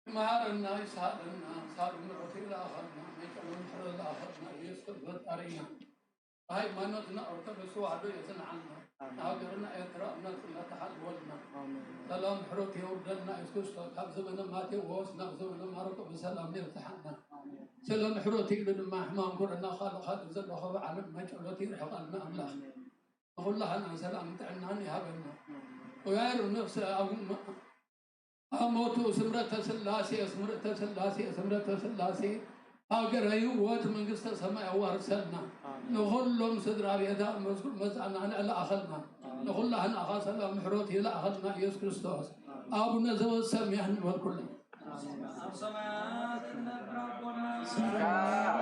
መሃረና ይስሃለና ሳብ ምሕረቱ ይልኣኸልና መይቀሎ ምሕረ ዝለኣኸልና ኢየሱስ ፈጣሪና ሃይማኖትና ኦርቶዶክስ ተዋህዶ የጽንዓልና። ኣሜን። ሃገርና ኤርትራ እምነትና ተሓልወልና። ኣሜን። ሰላም ሕሮት የውርደልና ኢየሱስ ክርስቶስ። ካብ ዘመነ ማቴዎስ ናብ ዘመነ ማርቆስ ብሰላም የብጽሓና። ኣሜን። ሰላም ሕሮት ኢሉ ድማ ሕማም ኮረና ካልእ ካልእ ዘሎ ካብ ዓለም ናይ ጸሎት ይርሕቐልና ኣምላኽ። ኣሜን። ንኹላህና ሰላም ጥዕናን ይሃበና። ኣሜን። ወያሩ ነፍሰ ኣቡነ ኣሞቱ ስምረተ ስላሴ፣ ስምረተ ስላሴ፣ ስምረተ ስላሴ፣ ሃገረ ህይወት መንግስተ ሰማይ ኣዋርሰልና። ኣሜን። ንኹሎም ስድራ ቤታ መስጉን መጻና ንዕላኣኸልና። ኣሜን። ንኹላህና ኸ ሰላም ምሕረት ይልኣኸልና ኢየሱስ ክርስቶስ። ኣሜን። ኣቡነ ዘበሰማያት ንበል ኩሉ። ኣብ ሰማያት እትነብር ኣቦና፣ ስምካ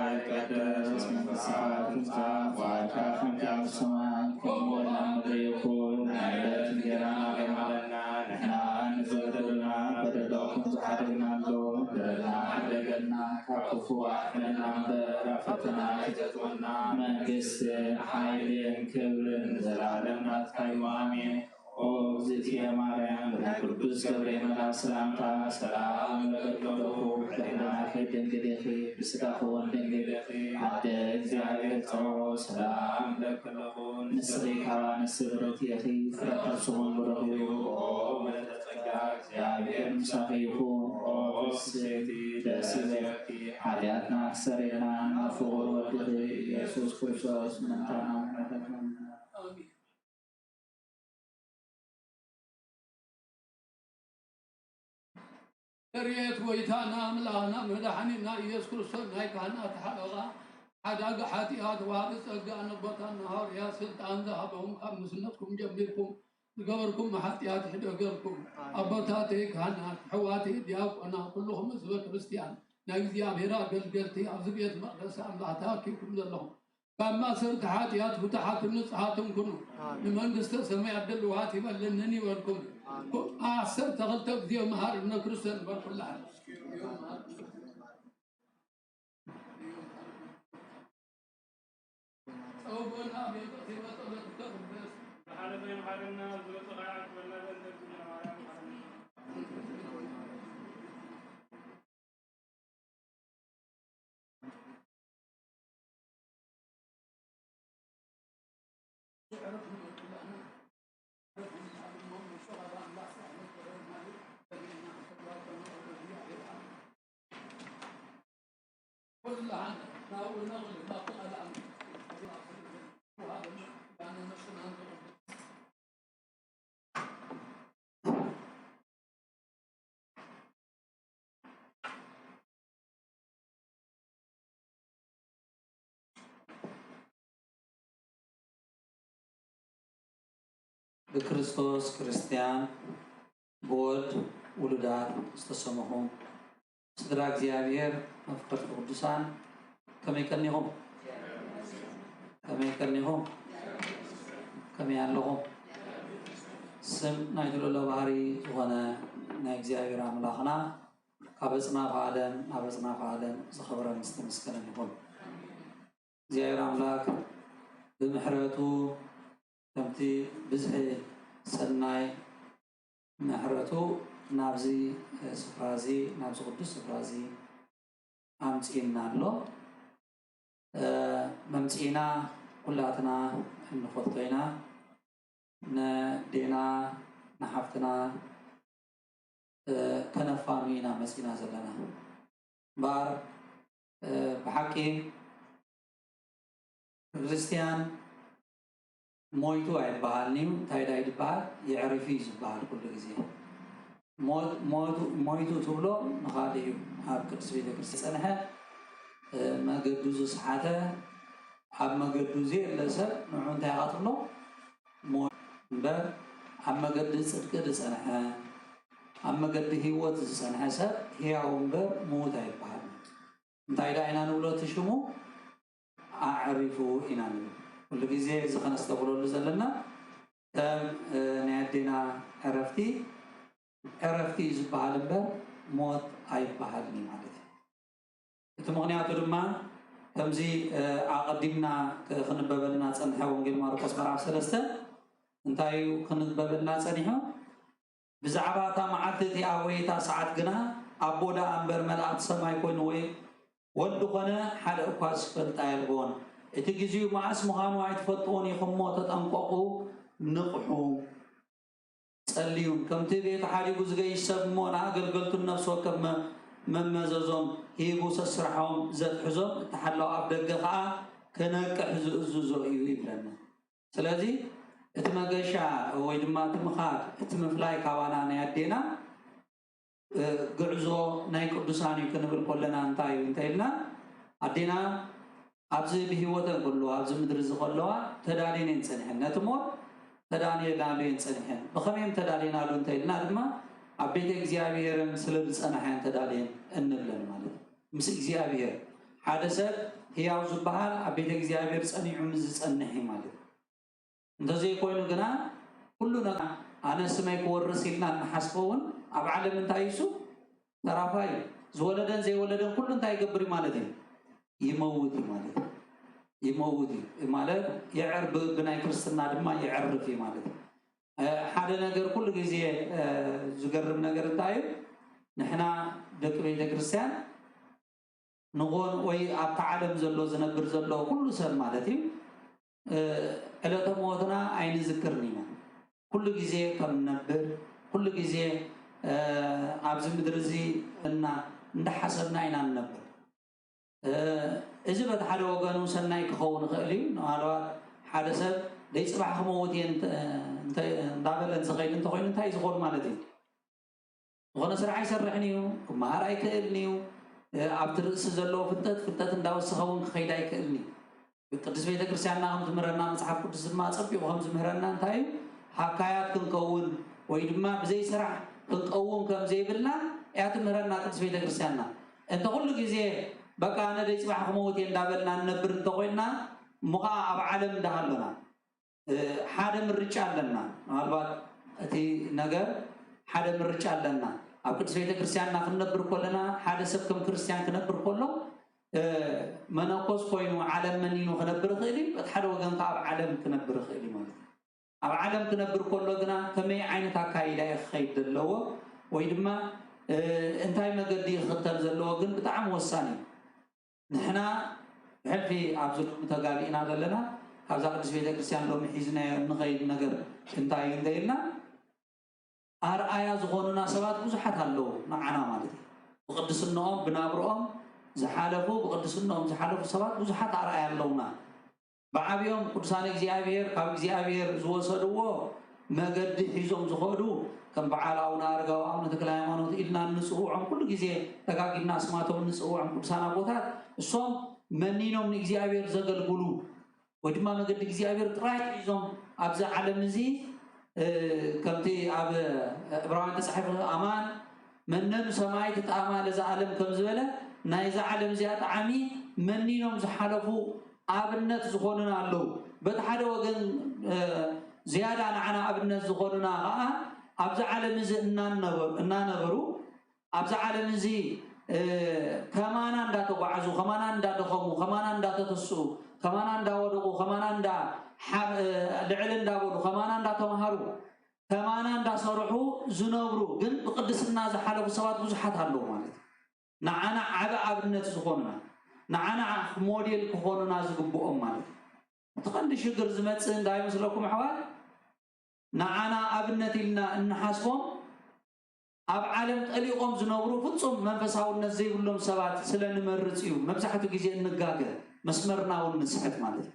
ይትቀደስ፣ መንግስትካ ትምጻእ፣ ፍቃድካ ከምቲ ኣብ ሰማይ ከምኡ እውን ኣብ ምድሪ ይኹን። ናይ ዕለት እንጀራና ሃበና ንሕና ንዘበደሉና በደሎም ከም ዝሓደግናሎም በደልና ሓደገልና፣ ካብ ክፉእ ኣድሕነና እምበር ኣብ ፈተና ኣይተእትወና። መንግስትን ሓይልን ክብርን ንዘለኣለም ናትካ እዩ። ኣሜን። ኦ እግዝእትየ ማርያም፣ ናይ ቅዱስ ገብርኤል መልኣክ ሰላምታ ሰላም እብለኪ ኣለኹ። ብሕልናኺ ድንግል ኢኺ፣ ብስጋኺ እውን ድንግል ኢኺ። ኣደ እግዚኣብሔር ጸባኦት ሰላም እብለኪ ኣለኹ። ንስኺ ካብ ኣንስቲ ብርክቲ ኢኺ፣ ፍረ ከርስኺ እውን ብሩኽ እዩ። ኦ ምልዕተ ጸጋ፣ እግዚኣብሔር ምሳኺ ይኹን። ኦ ፍስሕቲ ደስ ይበልኪ፣ ሓጢኣትና ኣስተሰርየልና፣ ናብ ፍቑር ወድኺ ኢየሱስ ክርስቶስ ምእንታና ምሕረተካ። ኣሜን። ሕርየት ጎይታና ኣምላኽና መድሓኒና ኢየሱስ ክርስቶስ ናይ ካህናት ሓለቓ ሓዳጊ ሓጢኣት ወሃቢ ጸጋ ነቦታና ሃዋርያት ስልጣን ዝሃቦም ካብ ንእስነትኩም ጀሚርኩም ዝገበርኩም ሓጢኣት ይሕደገልኩም። ኣቦታተይ ካህናት፣ ኣሕዋተይ ዲያቆና፣ ኩልኹም ህዝበ ክርስትያን ናይ እግዚኣብሔር ኣገልገልቲ ኣብዚ ቤት መቕደስ ኣምላኽ ተኣኪብኩም ዘለኹም ካብ ማእሰርቲ ሓጢኣት ፍቱሓትን ንጹሓትን ኩኑ። ኣሜን። ንመንግስተ ሰማያት ድልዋት ይበለንን ይበልኩም። ኣሜን። ዓሰርተ ክልተ ግዜ መሃርነ ክርስቶስ ንበል ኩላህና። ጸውጎና ቤተ ኪመ ጸሎት ተቅደስ። ዝሓለፈ ይምሓረና፣ ዝመጽእ ከዓ ይሕበረና፣ በእንተ እግዝእትነ ማርያም መሓረና። ብክርስቶስ ክርስትያን፣ ብወልድ ውሉዳት ዝተሰመኹም ስድራ እግዚኣብሔር መፍቀርቲ ቅዱሳን ከመይ ቀኒኹም? ከመይ ቀኒኹም? ከመይ ኣለኹም? ስም ናይቲ ልዑለ ባህሪ ዝኾነ ናይ እግዚኣብሔር ኣምላኽና ኣብ ኣጽናፈ ዓለም ኣብ ኣጽናፈ ዓለም ዝኸበረን ዝተመስገነን ይኹን። እግዚኣብሔር ኣምላክ ብምሕረቱ ከምቲ ብዝሒ ሰናይ ምሕረቱ ናብዚ ስፍራ እዚ ናብዚ ቅዱስ ስፍራ እዚ ኣምጺእና ኣሎ። መምጺእና ኩላትና እንፈቶ ኢና። ንዴና ንሓፍትና ከነፋኑ ኢና መጺና ዘለና። እምበኣር ብሓቂ ክርስትያን ሞይቱ ኣይበሃልን እዩ። እንታይ ዳይ ዝበሃል? የዕርፍ እዩ ዝበሃል ኩሉ ግዜ። ሞይቱ ትብሎ ንኻልእ እዩ። ኣብ ቅድስት ቤተክርስትያን ዝጸንሐ መገዱ ዝስሓተ፣ ኣብ መገዱ ዘየለ ሰብ ንዑ እንታይ ኢኻ ትብሎ? ሞይቱ እምበር ኣብ መገዲ ጽድቂ ዝጸንሐ፣ ኣብ መገዲ ህይወት ዝጸንሐ ሰብ ህያው እምበር ምዉት ኣይበሃል። እንታይ ደኣ ኢና ንብሎ? እቲ ሽሙ ኣዕሪፉ ኢና ንብል። ኩሉ ግዜ እዚ ከነስተብህለሉ ዘለና ከም ናይ ኣዴና ዕረፍቲ ዕረፍቲ እዩ ዝበሃል እምበር ሞት ኣይበሃልን እዩ ማለት እዩ። እቲ ምኽንያቱ ድማ ከምዚ ኣቐዲምና ክንበበልና ጸንሐ ወንጌል ማርቆስ ምዕራፍ ሰለስተ እንታይ እዩ ክንበበልና ጸኒሑ? ብዛዕባ እታ መዓልቲ እቲኣ ወይ እታ ሰዓት ግና ኣቦ ደኣ እምበር መልኣኽቲ ሰማይ ኮይኑ ወይ ወልዲ ኾነ ሓደ እኳ ዝፈልጣ የልቦን። እቲ ግዜኡ መዓስ ምዃኑ ኣይትፈልጥዎን ኢኹምሞ ተጠንቀቑ፣ ንቕሑ፣ ጸልዩን። ከምቲ ቤቱ ሓዲጉ ዝገይሽ ሰብ እሞ ንኣገልገልቱን ነፍሲ ወከፍ መመዘዞም ሂቡ ሰስርሖም ዘትሕዞም እተሓለወ ኣፍ ደገ ኸኣ ክነቅሕ ዝእዝዞ እዩ ይብለና። ስለዚ እቲ መገሻ ወይ ድማ እቲ ምኻድ እቲ ምፍላይ ካባና ናይ ኣዴና ግዕዞ ናይ ቅዱሳን እዩ ክንብል ከለና እንታይ እዩ እንተኢልና ኣዴና ኣብዚ ብህይወተን ከለዋ ኣብዚ ምድሪ እዚ ከለዋ ተዳልየን እየን ጸኒሐን። ነቲ ሞት ተዳልየናሉ እየን ጸኒሐን። ብኸመይ እየን ተዳልየናሉ እንተኢልና ድማ ኣብ ቤተ እግዚኣብሔርን ስለ ዝጸናሓ እየን ተዳልየን እንብለን ማለት እዩ። ምስ እግዚኣብሔር ሓደ ሰብ ህያው ዝበሃል ኣብ ቤተ እግዚኣብሔር ጸኒዑ ምስ ዝጸንሕ እዩ ማለት እዩ። እንተዘይኮይኑ ግና ኩሉ ኣነ ስመይ ክወርስ ኢልና እንሓስቦ እውን ኣብ ዓለም እንታይ እዩ ተራፋይ እዩ። ዝወለደን ዘይወለደን ኩሉ እንታይ ይገብር እዩ ማለት እዩ? ይመውት እዩ ማለት እዩ። ይመውት እዩ ማለት የዕር ብናይ ክርስትና ድማ የዕርፍ እዩ ማለት እዩ። ሓደ ነገር ኩሉ ግዜ ዝገርም ነገር እንታይ እዩ? ንሕና ደቂ ቤተ ክርስቲያን ንኾን ወይ ኣብታ ዓለም ዘሎ ዝነብር ዘሎ ኩሉ ሰብ ማለት እዩ ዕለተ ሞትና ኣይንዝክርን ኢና። ኩሉ ግዜ ከም ንነብር ኩሉ ግዜ ኣብዚ ምድሪ እዚ እና እንዳሓሰብና ኢና ንነብር። እዚ በቲ ሓደ ወገኑ ሰናይ ክኸውን ይኽእል እዩ። ምናልባት ሓደ ሰብ ደይ ፅባሕ ክመውት እየ እንዳበለ ዝኸይድ እንተኮይኑ እንታይ ዝኸውን ማለት እዩ? ዝኾነ ስራሕ ኣይሰርሕን እዩ፣ ክመሃር ኣይክእልን እዩ። ኣብቲ ርእሲ ዘለዎ ፍልጠት ፍልጠት እንዳወሰኸ እውን ክኸይድ ኣይክእልን እዩ። ቅድስት ቤተ ክርስቲያንና ከም ትምህረና መፅሓፍ ቅዱስ ድማ ኣፀቢቑ ከም ዝምህረና እንታይ እዩ ሃካያት ክንከውን ወይ ድማ ብዘይ ስራሕ ክንቀውም ከም ዘይብልና እያ ትምህረና ቅድስት ቤተ ክርስቲያንና። እንተ ኩሉ ግዜ በቃ ኣነ ደይ ፅባሕ ክመውት እየ እንዳበልና ንነብር እንተኮይንና እሞ ከዓ ኣብ ዓለም እንዳሃለና ሓደ ምርጫ ኣለና። ምናልባት እቲ ነገር ሓደ ምርጫ ኣለና። ኣብ ቅድስት ቤተ ክርስቲያንና ክንነብር ከለና ሓደ ሰብ ከም ክርስቲያን ክነብር ከሎ መነኮስ ኮይኑ ዓለም መኒኑ ክነብር ይኽእል እዩ። በቲ ሓደ ወገን ከዓ ኣብ ዓለም ክነብር ይኽእል እዩ ማለት እዩ። ኣብ ዓለም ክነብር ከሎ ግና ከመይ ዓይነት ኣካይዳ እዩ ክኸይድ ዘለዎ ወይ ድማ እንታይ መገዲ ክኽተል ዘለዎ ግን ብጣዕሚ ወሳኒ እዩ። ንሕና ብሕልፊ ኣብዚ ሎሚ ተጋጊእና ዘለና ካብዛ ቅድስት ቤተክርስትያን ሎሚ ሒዝናዮ እንኸይድ ነገር እንታይ እዩ እንተኢልና ኣርኣያ ዝኾኑና ሰባት ብዙሓት ኣለዉ ንዓና ማለት እዩ። ብቅድስንኦም ብናብርኦም ዝሓለፉ ብቅድስንኦም ዝሓለፉ ሰባት ብዙሓት ኣርኣያ ኣለዉና። ብዓብዮም ቅዱሳን እግዚኣብሔር ካብ እግዚኣብሔር ዝወሰድዎ መገዲ ሒዞም ዝኸዱ ከም በዓል ኣቡነ ኣረጋዊ ኣቡነ ተክለ ሃይማኖት ኢልና እንፅውዖም ኩሉ ግዜ ደጋጊምና ስማቶም እንፅውዖም ቅዱሳን ኣቦታት እሶም መኒኖም ንእግዚኣብሔር ዘገልግሉ ወይ ድማ መገዲ እግዚኣብሔር ጥራይ ሒዞም ኣብዚ ዓለም እዚ ከምቲ ኣብ ዕብራውያን ተፃሒፉ ኣማን መነኑ ሰማይ ትጣማ ለዛ ዓለም ከም ዝበለ ናይዛ ዓለም እዚኣ ጣዕሚ መኒኖም ዝሓለፉ ኣብነት ዝኾኑና ኣለዉ። በቲ ሓደ ወገን ዝያዳ ንዓና ኣብነት ዝኾኑና ከዓ ኣብዚ ዓለም እዚ እናነበሩ ኣብዚ ዓለም እዚ ከማና እንዳተጓዓዙ፣ ከማና እንዳደኸሙ፣ ከማና እንዳተተስኡ፣ ከማና እንዳወደቑ፣ ከማና እንዳ ልዕል እንዳበሉ፣ ከማና እንዳተምሃሩ፣ ከማና እንዳሰርሑ ዝነብሩ ግን ብቅድስና ዝሓለፉ ሰባት ብዙሓት ኣለዉ ማለት እዩ። ንዓና ዓቢ ኣብነት ዝኾኑና፣ ንዓና ሞዴል ክኾኑና ዝግብኦም ማለት እዩ። እቲ ቀንዲ ሽግር ዝመጽእ እንታይ ይመስለኩም ኣሕዋት? ንዓና ኣብነት ኢልና እንሓስቦም ኣብ ዓለም ጠሊቖም ዝነብሩ ፍጹም መንፈሳውነት ዘይብሎም ሰባት ስለ ንመርጽ እዩ መብዛሕትኡ ግዜ እንጋገ፣ መስመርና እውን ንስሕት ማለት እዩ።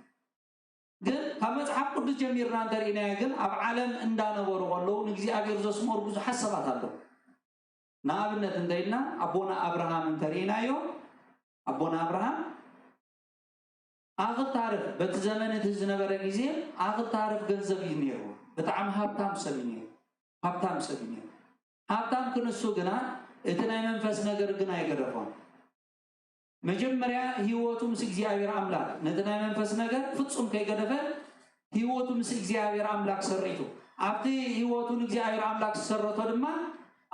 ግን ካብ መጽሓፍ ቅዱስ ጀሚርና እንተርኢናዮ ግን ኣብ ዓለም እንዳነበሩ ከለዉ ንእግዚኣብሔር ዘስመሩ ብዙሓት ሰባት ኣለዉ። ንኣብነት እንተኢልና ኣቦና ኣብርሃም እንተርኢናዮ ኣቦና ኣብርሃም ኣኽል ታርፍ በቲ ዘመን እቲ ዝነበረ ግዜ ኣኽል ታርፍ ገንዘብ እዩ ነይሩ። ብጣዕሚ ሃብታም ሰብ እዩ ነይሩ። ሃብታም ሰብ እዩ ነይሩ። ሃብታም ክንሱ ግና እቲ ናይ መንፈስ ነገር ግን ኣይገደፎን። መጀመርያ ህይወቱ ምስ እግዚኣብሔር ኣምላክ ነቲ ናይ መንፈስ ነገር ፍጹም ከይገደፈ ህይወቱ ምስ እግዚኣብሔር ኣምላክ ሰሪቱ ኣብቲ ህይወቱ ንእግዚኣብሔር ኣምላክ ዝሰረቶ ድማ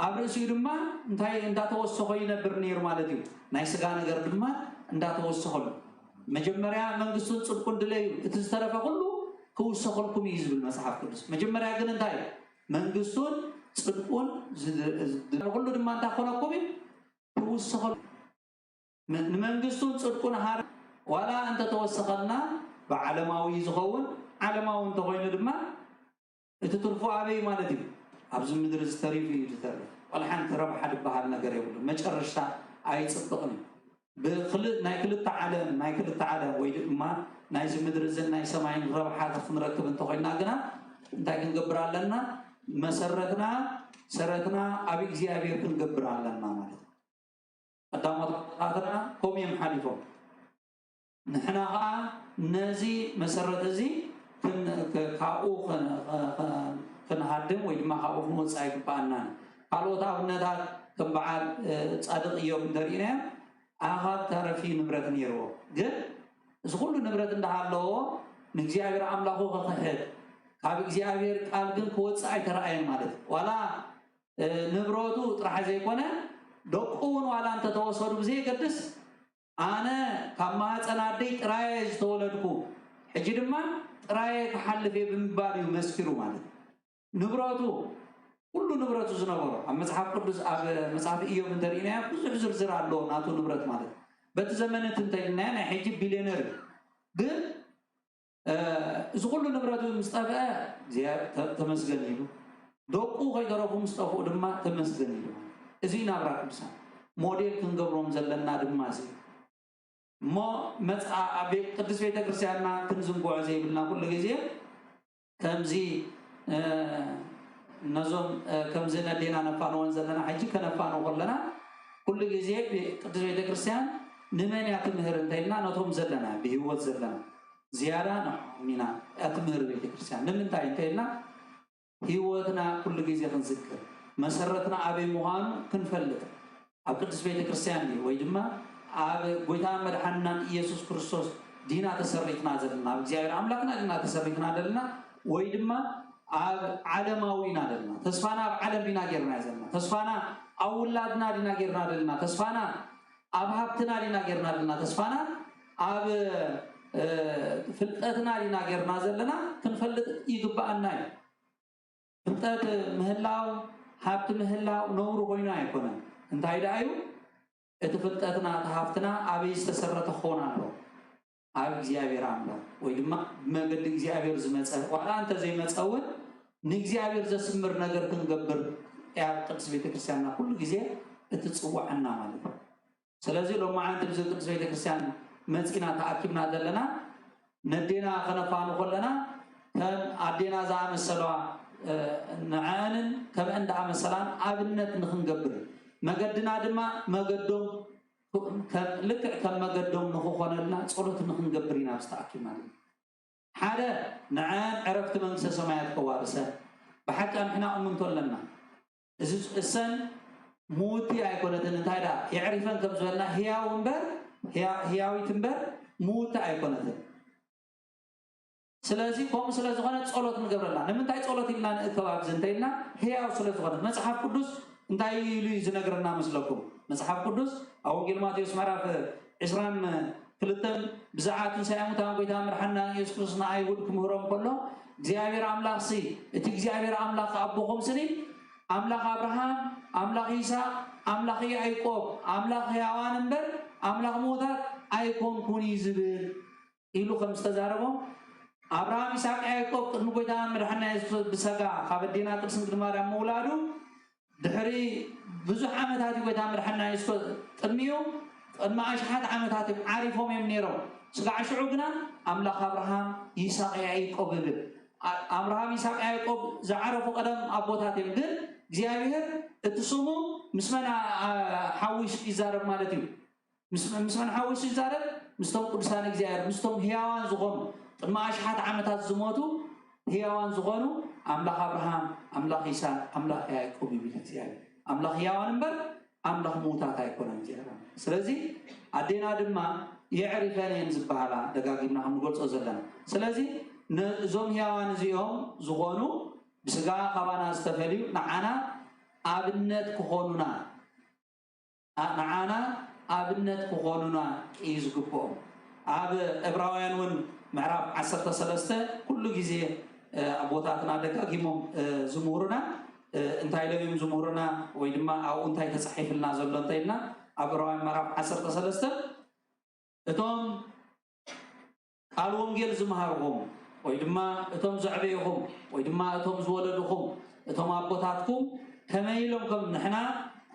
ኣብ ርእሲኡ ድማ እንታይ እንዳተወሰኾ ይነብር ነይሩ ማለት እዩ። ናይ ስጋ ነገር ድማ እንዳተወሰኸሉ መጀመርያ መንግስቱን ጽድቁን ድለዩ እቲ ዝተረፈ ኩሉ ክውሰኸልኩም እዩ ዝብል መጽሓፍ ቅዱስ። መጀመርያ ግን እንታይ መንግስቱን ጽድቁን ኩሉ ድማ እንታይ ኮነኩም እዩ ክውሰኸሉ ንመንግስቱን ጽድቁን ሃር ዋላ እንተተወሰኸልና ብዓለማዊ ዝኸውን ዓለማዊ እንተኮይኑ ድማ እቲ ትርፉ ኣበይ ማለት እዩ ኣብዚ ምድሪ ዝተሪፉ እዩ ዝተርፍ ዋላ ሓንቲ ረብሓ ዝበሃል ነገር የብሉ መጨረሽታ ኣይፅብቕን እዩ ብክል ናይ ክልተ ዓለም ናይ ክልተ ዓለም ወይ ድማ ናይዚ ምድሪ እዝን ናይ ሰማይን ረብሓ ክንረክብ እንተኮይና ግና እንታይ ክንገብር ኣለና መሰረትና ሰረትና ኣብ እግዚኣብሔር ክንገብር ኣለና ማለት እዩ ቀዳሞት ኣቦታትና ከምኡ እዮም ሓሊፎም ንሕና ከዓ ነዚ መሰረት እዚ ካብኡ ክንሃድም ወይ ድማ ካብኡ ክንወፅእ ኣይግበኣናን ካልኦት ኣብነታት ከም በዓል ፃድቅ እዮም እንተሪእናዮም ኣኻብ ተረፊ ንብረት ነይርዎ ግን እዚ ኩሉ ንብረት እንዳሃለዎ ንእግዚኣብሔር ኣምላኹ ክኽሕድ ካብ እግዚኣብሔር ቃል ግን ክወፅእ ኣይተረኣየን ማለት እዩ ዋላ ንብረቱ ጥራሕ ዘይኮነ ደቁ እውን ዋላ እንተተወሰዱ ብዘየገድስ ኣነ ካብ ማህፀን ኣደይ ጥራየ ዝተወለድኩ ሕጂ ድማ ጥራየ ክሓልፍ እየ ብምባል እዩ መስኪሩ ማለት እዩ ንብረቱ ኩሉ ንብረቱ ዝነበሮ ኣብ መፅሓፍ ቅዱስ ኣብ መፅሓፍ እዮም እንተርኢናዮ ብዙሕ ዝርዝር ኣለዎ ናቱ ንብረት ማለት በቲ ዘመን እቲ እንተልናዮ ናይ ሕጂ ቢልዮነር እዩ ግን እዚ ኩሉ ንብረቱ ምስ ጠፍአ ተመስገን ኢሉ ደቁ ከይተረፉ ምስ ጠፍኡ ድማ ተመስገን ኢሉ እዚ ናብራ ቅዱሳን ሞዴል ክንገብሮም ዘለና ድማ እዚ እሞ መፅኣ ኣብ ቅዱስ ቤተክርስትያንና ክንዝንግዖ ዘይብልና ኩሉ ግዜ ከምዚ ነዞም ከምዚ ነዴና ነፋንወን ዘለና ሕጂ ከነፋንዎ ከለና ኩሉ ግዜ ቅዱስ ቤተክርስትያን ንመን እያ ትምህር እንተኢልና ነቶም ዘለና ብህይወት ዘለና ዝያዳ ንዕኦም ኢና እያ ትምህር ቤተክርስትያን ንምንታይ እንተኢልና ህይወትና ኩሉ ግዜ ክንዝክር መሰረትና ኣበይ ምዃኑ ክንፈልጥ ኣብ ቅዱስ ቤተክርስትያን ድዩ ወይ ድማ ኣብ ጎይታ መድሓንናን ኢየሱስ ክርስቶስ ዲና ተሰሪትና ዘለና ኣብ እግዚኣብሔር ኣምላክና ዲና ተሰሪትና ዘለና ወይ ድማ ኣብ ዓለማዊ ኢና ዘለና ተስፋና ኣብ ዓለም ዲና ጌርና ዘለና ተስፋና ኣብ ውላድና ዲና ጌርና ዘለና ተስፋና ኣብ ሃብትና ዲና ጌርና ዘለና ተስፋና ኣብ ፍልጠትና ዲና ጌርና ዘለና ክንፈልጥ ይግበኣና እዩ ፍልጠት ምህላው ሃብቲ ምህላው ነውሪ ኮይኑ ኣይኮነን እንታይ ደኣ እዩ እቲ ፍልጠትና እቲ ሃፍትና ኣበይ ዝተሰረተ ክኸውን ኣለዎ ኣብ እግዚኣብሔር ኣምላክ ወይ ድማ ብመገዲ እግዚኣብሔር ዝመፀ ዋላ እንተዘይመፀ እውን ንእግዚኣብሔር ዘስምር ነገር ክንገብር እያ ቅድስት ቤተክርስትያንና ኩሉ ግዜ እትፅውዐና ማለት እዩ ስለዚ ሎማዓንቲ ብዚ ቅድስት ቤተክርስትያን መፂና ተኣኪብና ዘለና ነዴና ከነፋኑ ከለና ከም ኣዴና ዝኣመሰለዋ ንዐንን ከምአን ዝኣመሰላን ኣብነት ንክንገብር መገድና ድማ መገዶም ልክዕ ከም መገዶም ንክኾነልና ጸሎት ንክንገብር ኢና ኣብዚ ተኣኪብና ዘለና ሓደ ንዐን ዕረፍቲ መንግስተ ሰማያት ከዋርሰን ብሓቂ ኣምሕና እምንቶ ኣለና እዚ እሰን ምውቲ ኣይኮነትን እንታይ ዳ የዕሪፈን ከም ዝበልና ህያው እምበር ህያዊት እምበር ምውቲ ኣይኮነትን ስለዚ ከምኡ ስለ ዝኾነ ጸሎት ንገብረላ ንምንታይ ጸሎት ኢልና ንእከብ ኣብዚ እንተ ኢልና ህያው ስለ ዝኾነ መጽሓፍ ቅዱስ እንታይ ኢሉ እዩ ዝነግረና መስለኩም? መጽሓፍ ቅዱስ ኣብ ወንጌል ማቴዎስ ምዕራፍ ዕስራን ክልተን ብዛዕባ ትንሳኤ ሙታን ጎይታ መድሓና ኢየሱስ ክርስቶስ ንኣይሁድ ክምህሮም ከሎ እግዚኣብሔር ኣምላኽ ሲ እቲ እግዚኣብሔር ኣምላኽ ኣቦኹም ስኒ ኣምላኽ ኣብርሃም ኣምላኽ ይስሐቅ ኣምላኽ ያዕቆብ ኣምላኽ ሕያዋን እምበር ኣምላኽ ምዉታት ኣይኮንኩን እዩ ዝብል ኢሉ ከም ዝተዛረቦም ኣብርሃም ይስሐቅ ያዕቆብ ቅድሚ ጎይታ መድሓና የሱስ ብሰጋ ካብ ኣዴና ቅድስት ድንግል ማርያም ምውላዱ ድሕሪ ብዙሕ ዓመታት እዩ ጎይታ መድሓና የሱስ ቅድሚኡ ቅድሚ ኣሽሓት ዓመታት እዮም ዓሪፎም እዮም ነይሮም። ስጋዕ ሽዑ ግና ኣምላኽ ኣብርሃም ይስሐቅ ያዕቆብ ይብል። ኣብርሃም ይስሐቅ ያዕቆብ ዝዓረፉ ቀደም ኣቦታት እዮም። ግን እግዚኣብሔር እቲ ስሙ ምስ መን ሓዊሱ ይዛረብ ማለት እዩ? ምስ መን ሓዊሱ ይዛረብ? ምስቶም ቅዱሳን እግዚኣብሔር ምስቶም ህያዋን ዝኾኑ ቅድሚ ኣሽሓት ዓመታት ዝሞቱ ህያዋን ዝኾኑ ኣምላኽ ኣብርሃም ኣምላኽ ይስሐቅ ኣምላኽ ያዕቆብ ይብል እግዚኣብሔር። ኣምላኽ ህያዋን እምበር ኣምላኽ ምዉታት ኣይኮነን እግዚኣብሔር። ስለዚ ኣዴና ድማ የዕሪፈን እየን ዝበሃላ ደጋጊምና ከም ንገልጾ ዘለና። ስለዚ ነዞም ህያዋን እዚኦም ዝኾኑ ብስጋ ካባና ዝተፈልዩ ንዓና ኣብነት ክኾኑና ንዓና ኣብነት ክኾኑና እዩ ዝግብኦም። ኣብ ዕብራውያን እውን ምዕራፍ ዓሰርተ ሰለስተ ኩሉ ግዜ ኣቦታትና ደጋጊሞም ዝምህሩና እንታይ ኢሎም እዮም ዝምህሩና ወይ ድማ ኣብኡ እንታይ ተፃሒፍልና ዘሎ እንተኢልና ኣብ ዕብራውያን ምዕራፍ ዓሰርተ ሰለስተ እቶም ቃል ወንጌል ዝመሃርኹም ወይ ድማ እቶም ዘዕበይኹም ወይ ድማ እቶም ዝወለድኹም እቶም ኣቦታትኩም ከመይ ኢሎም ከም ንሕና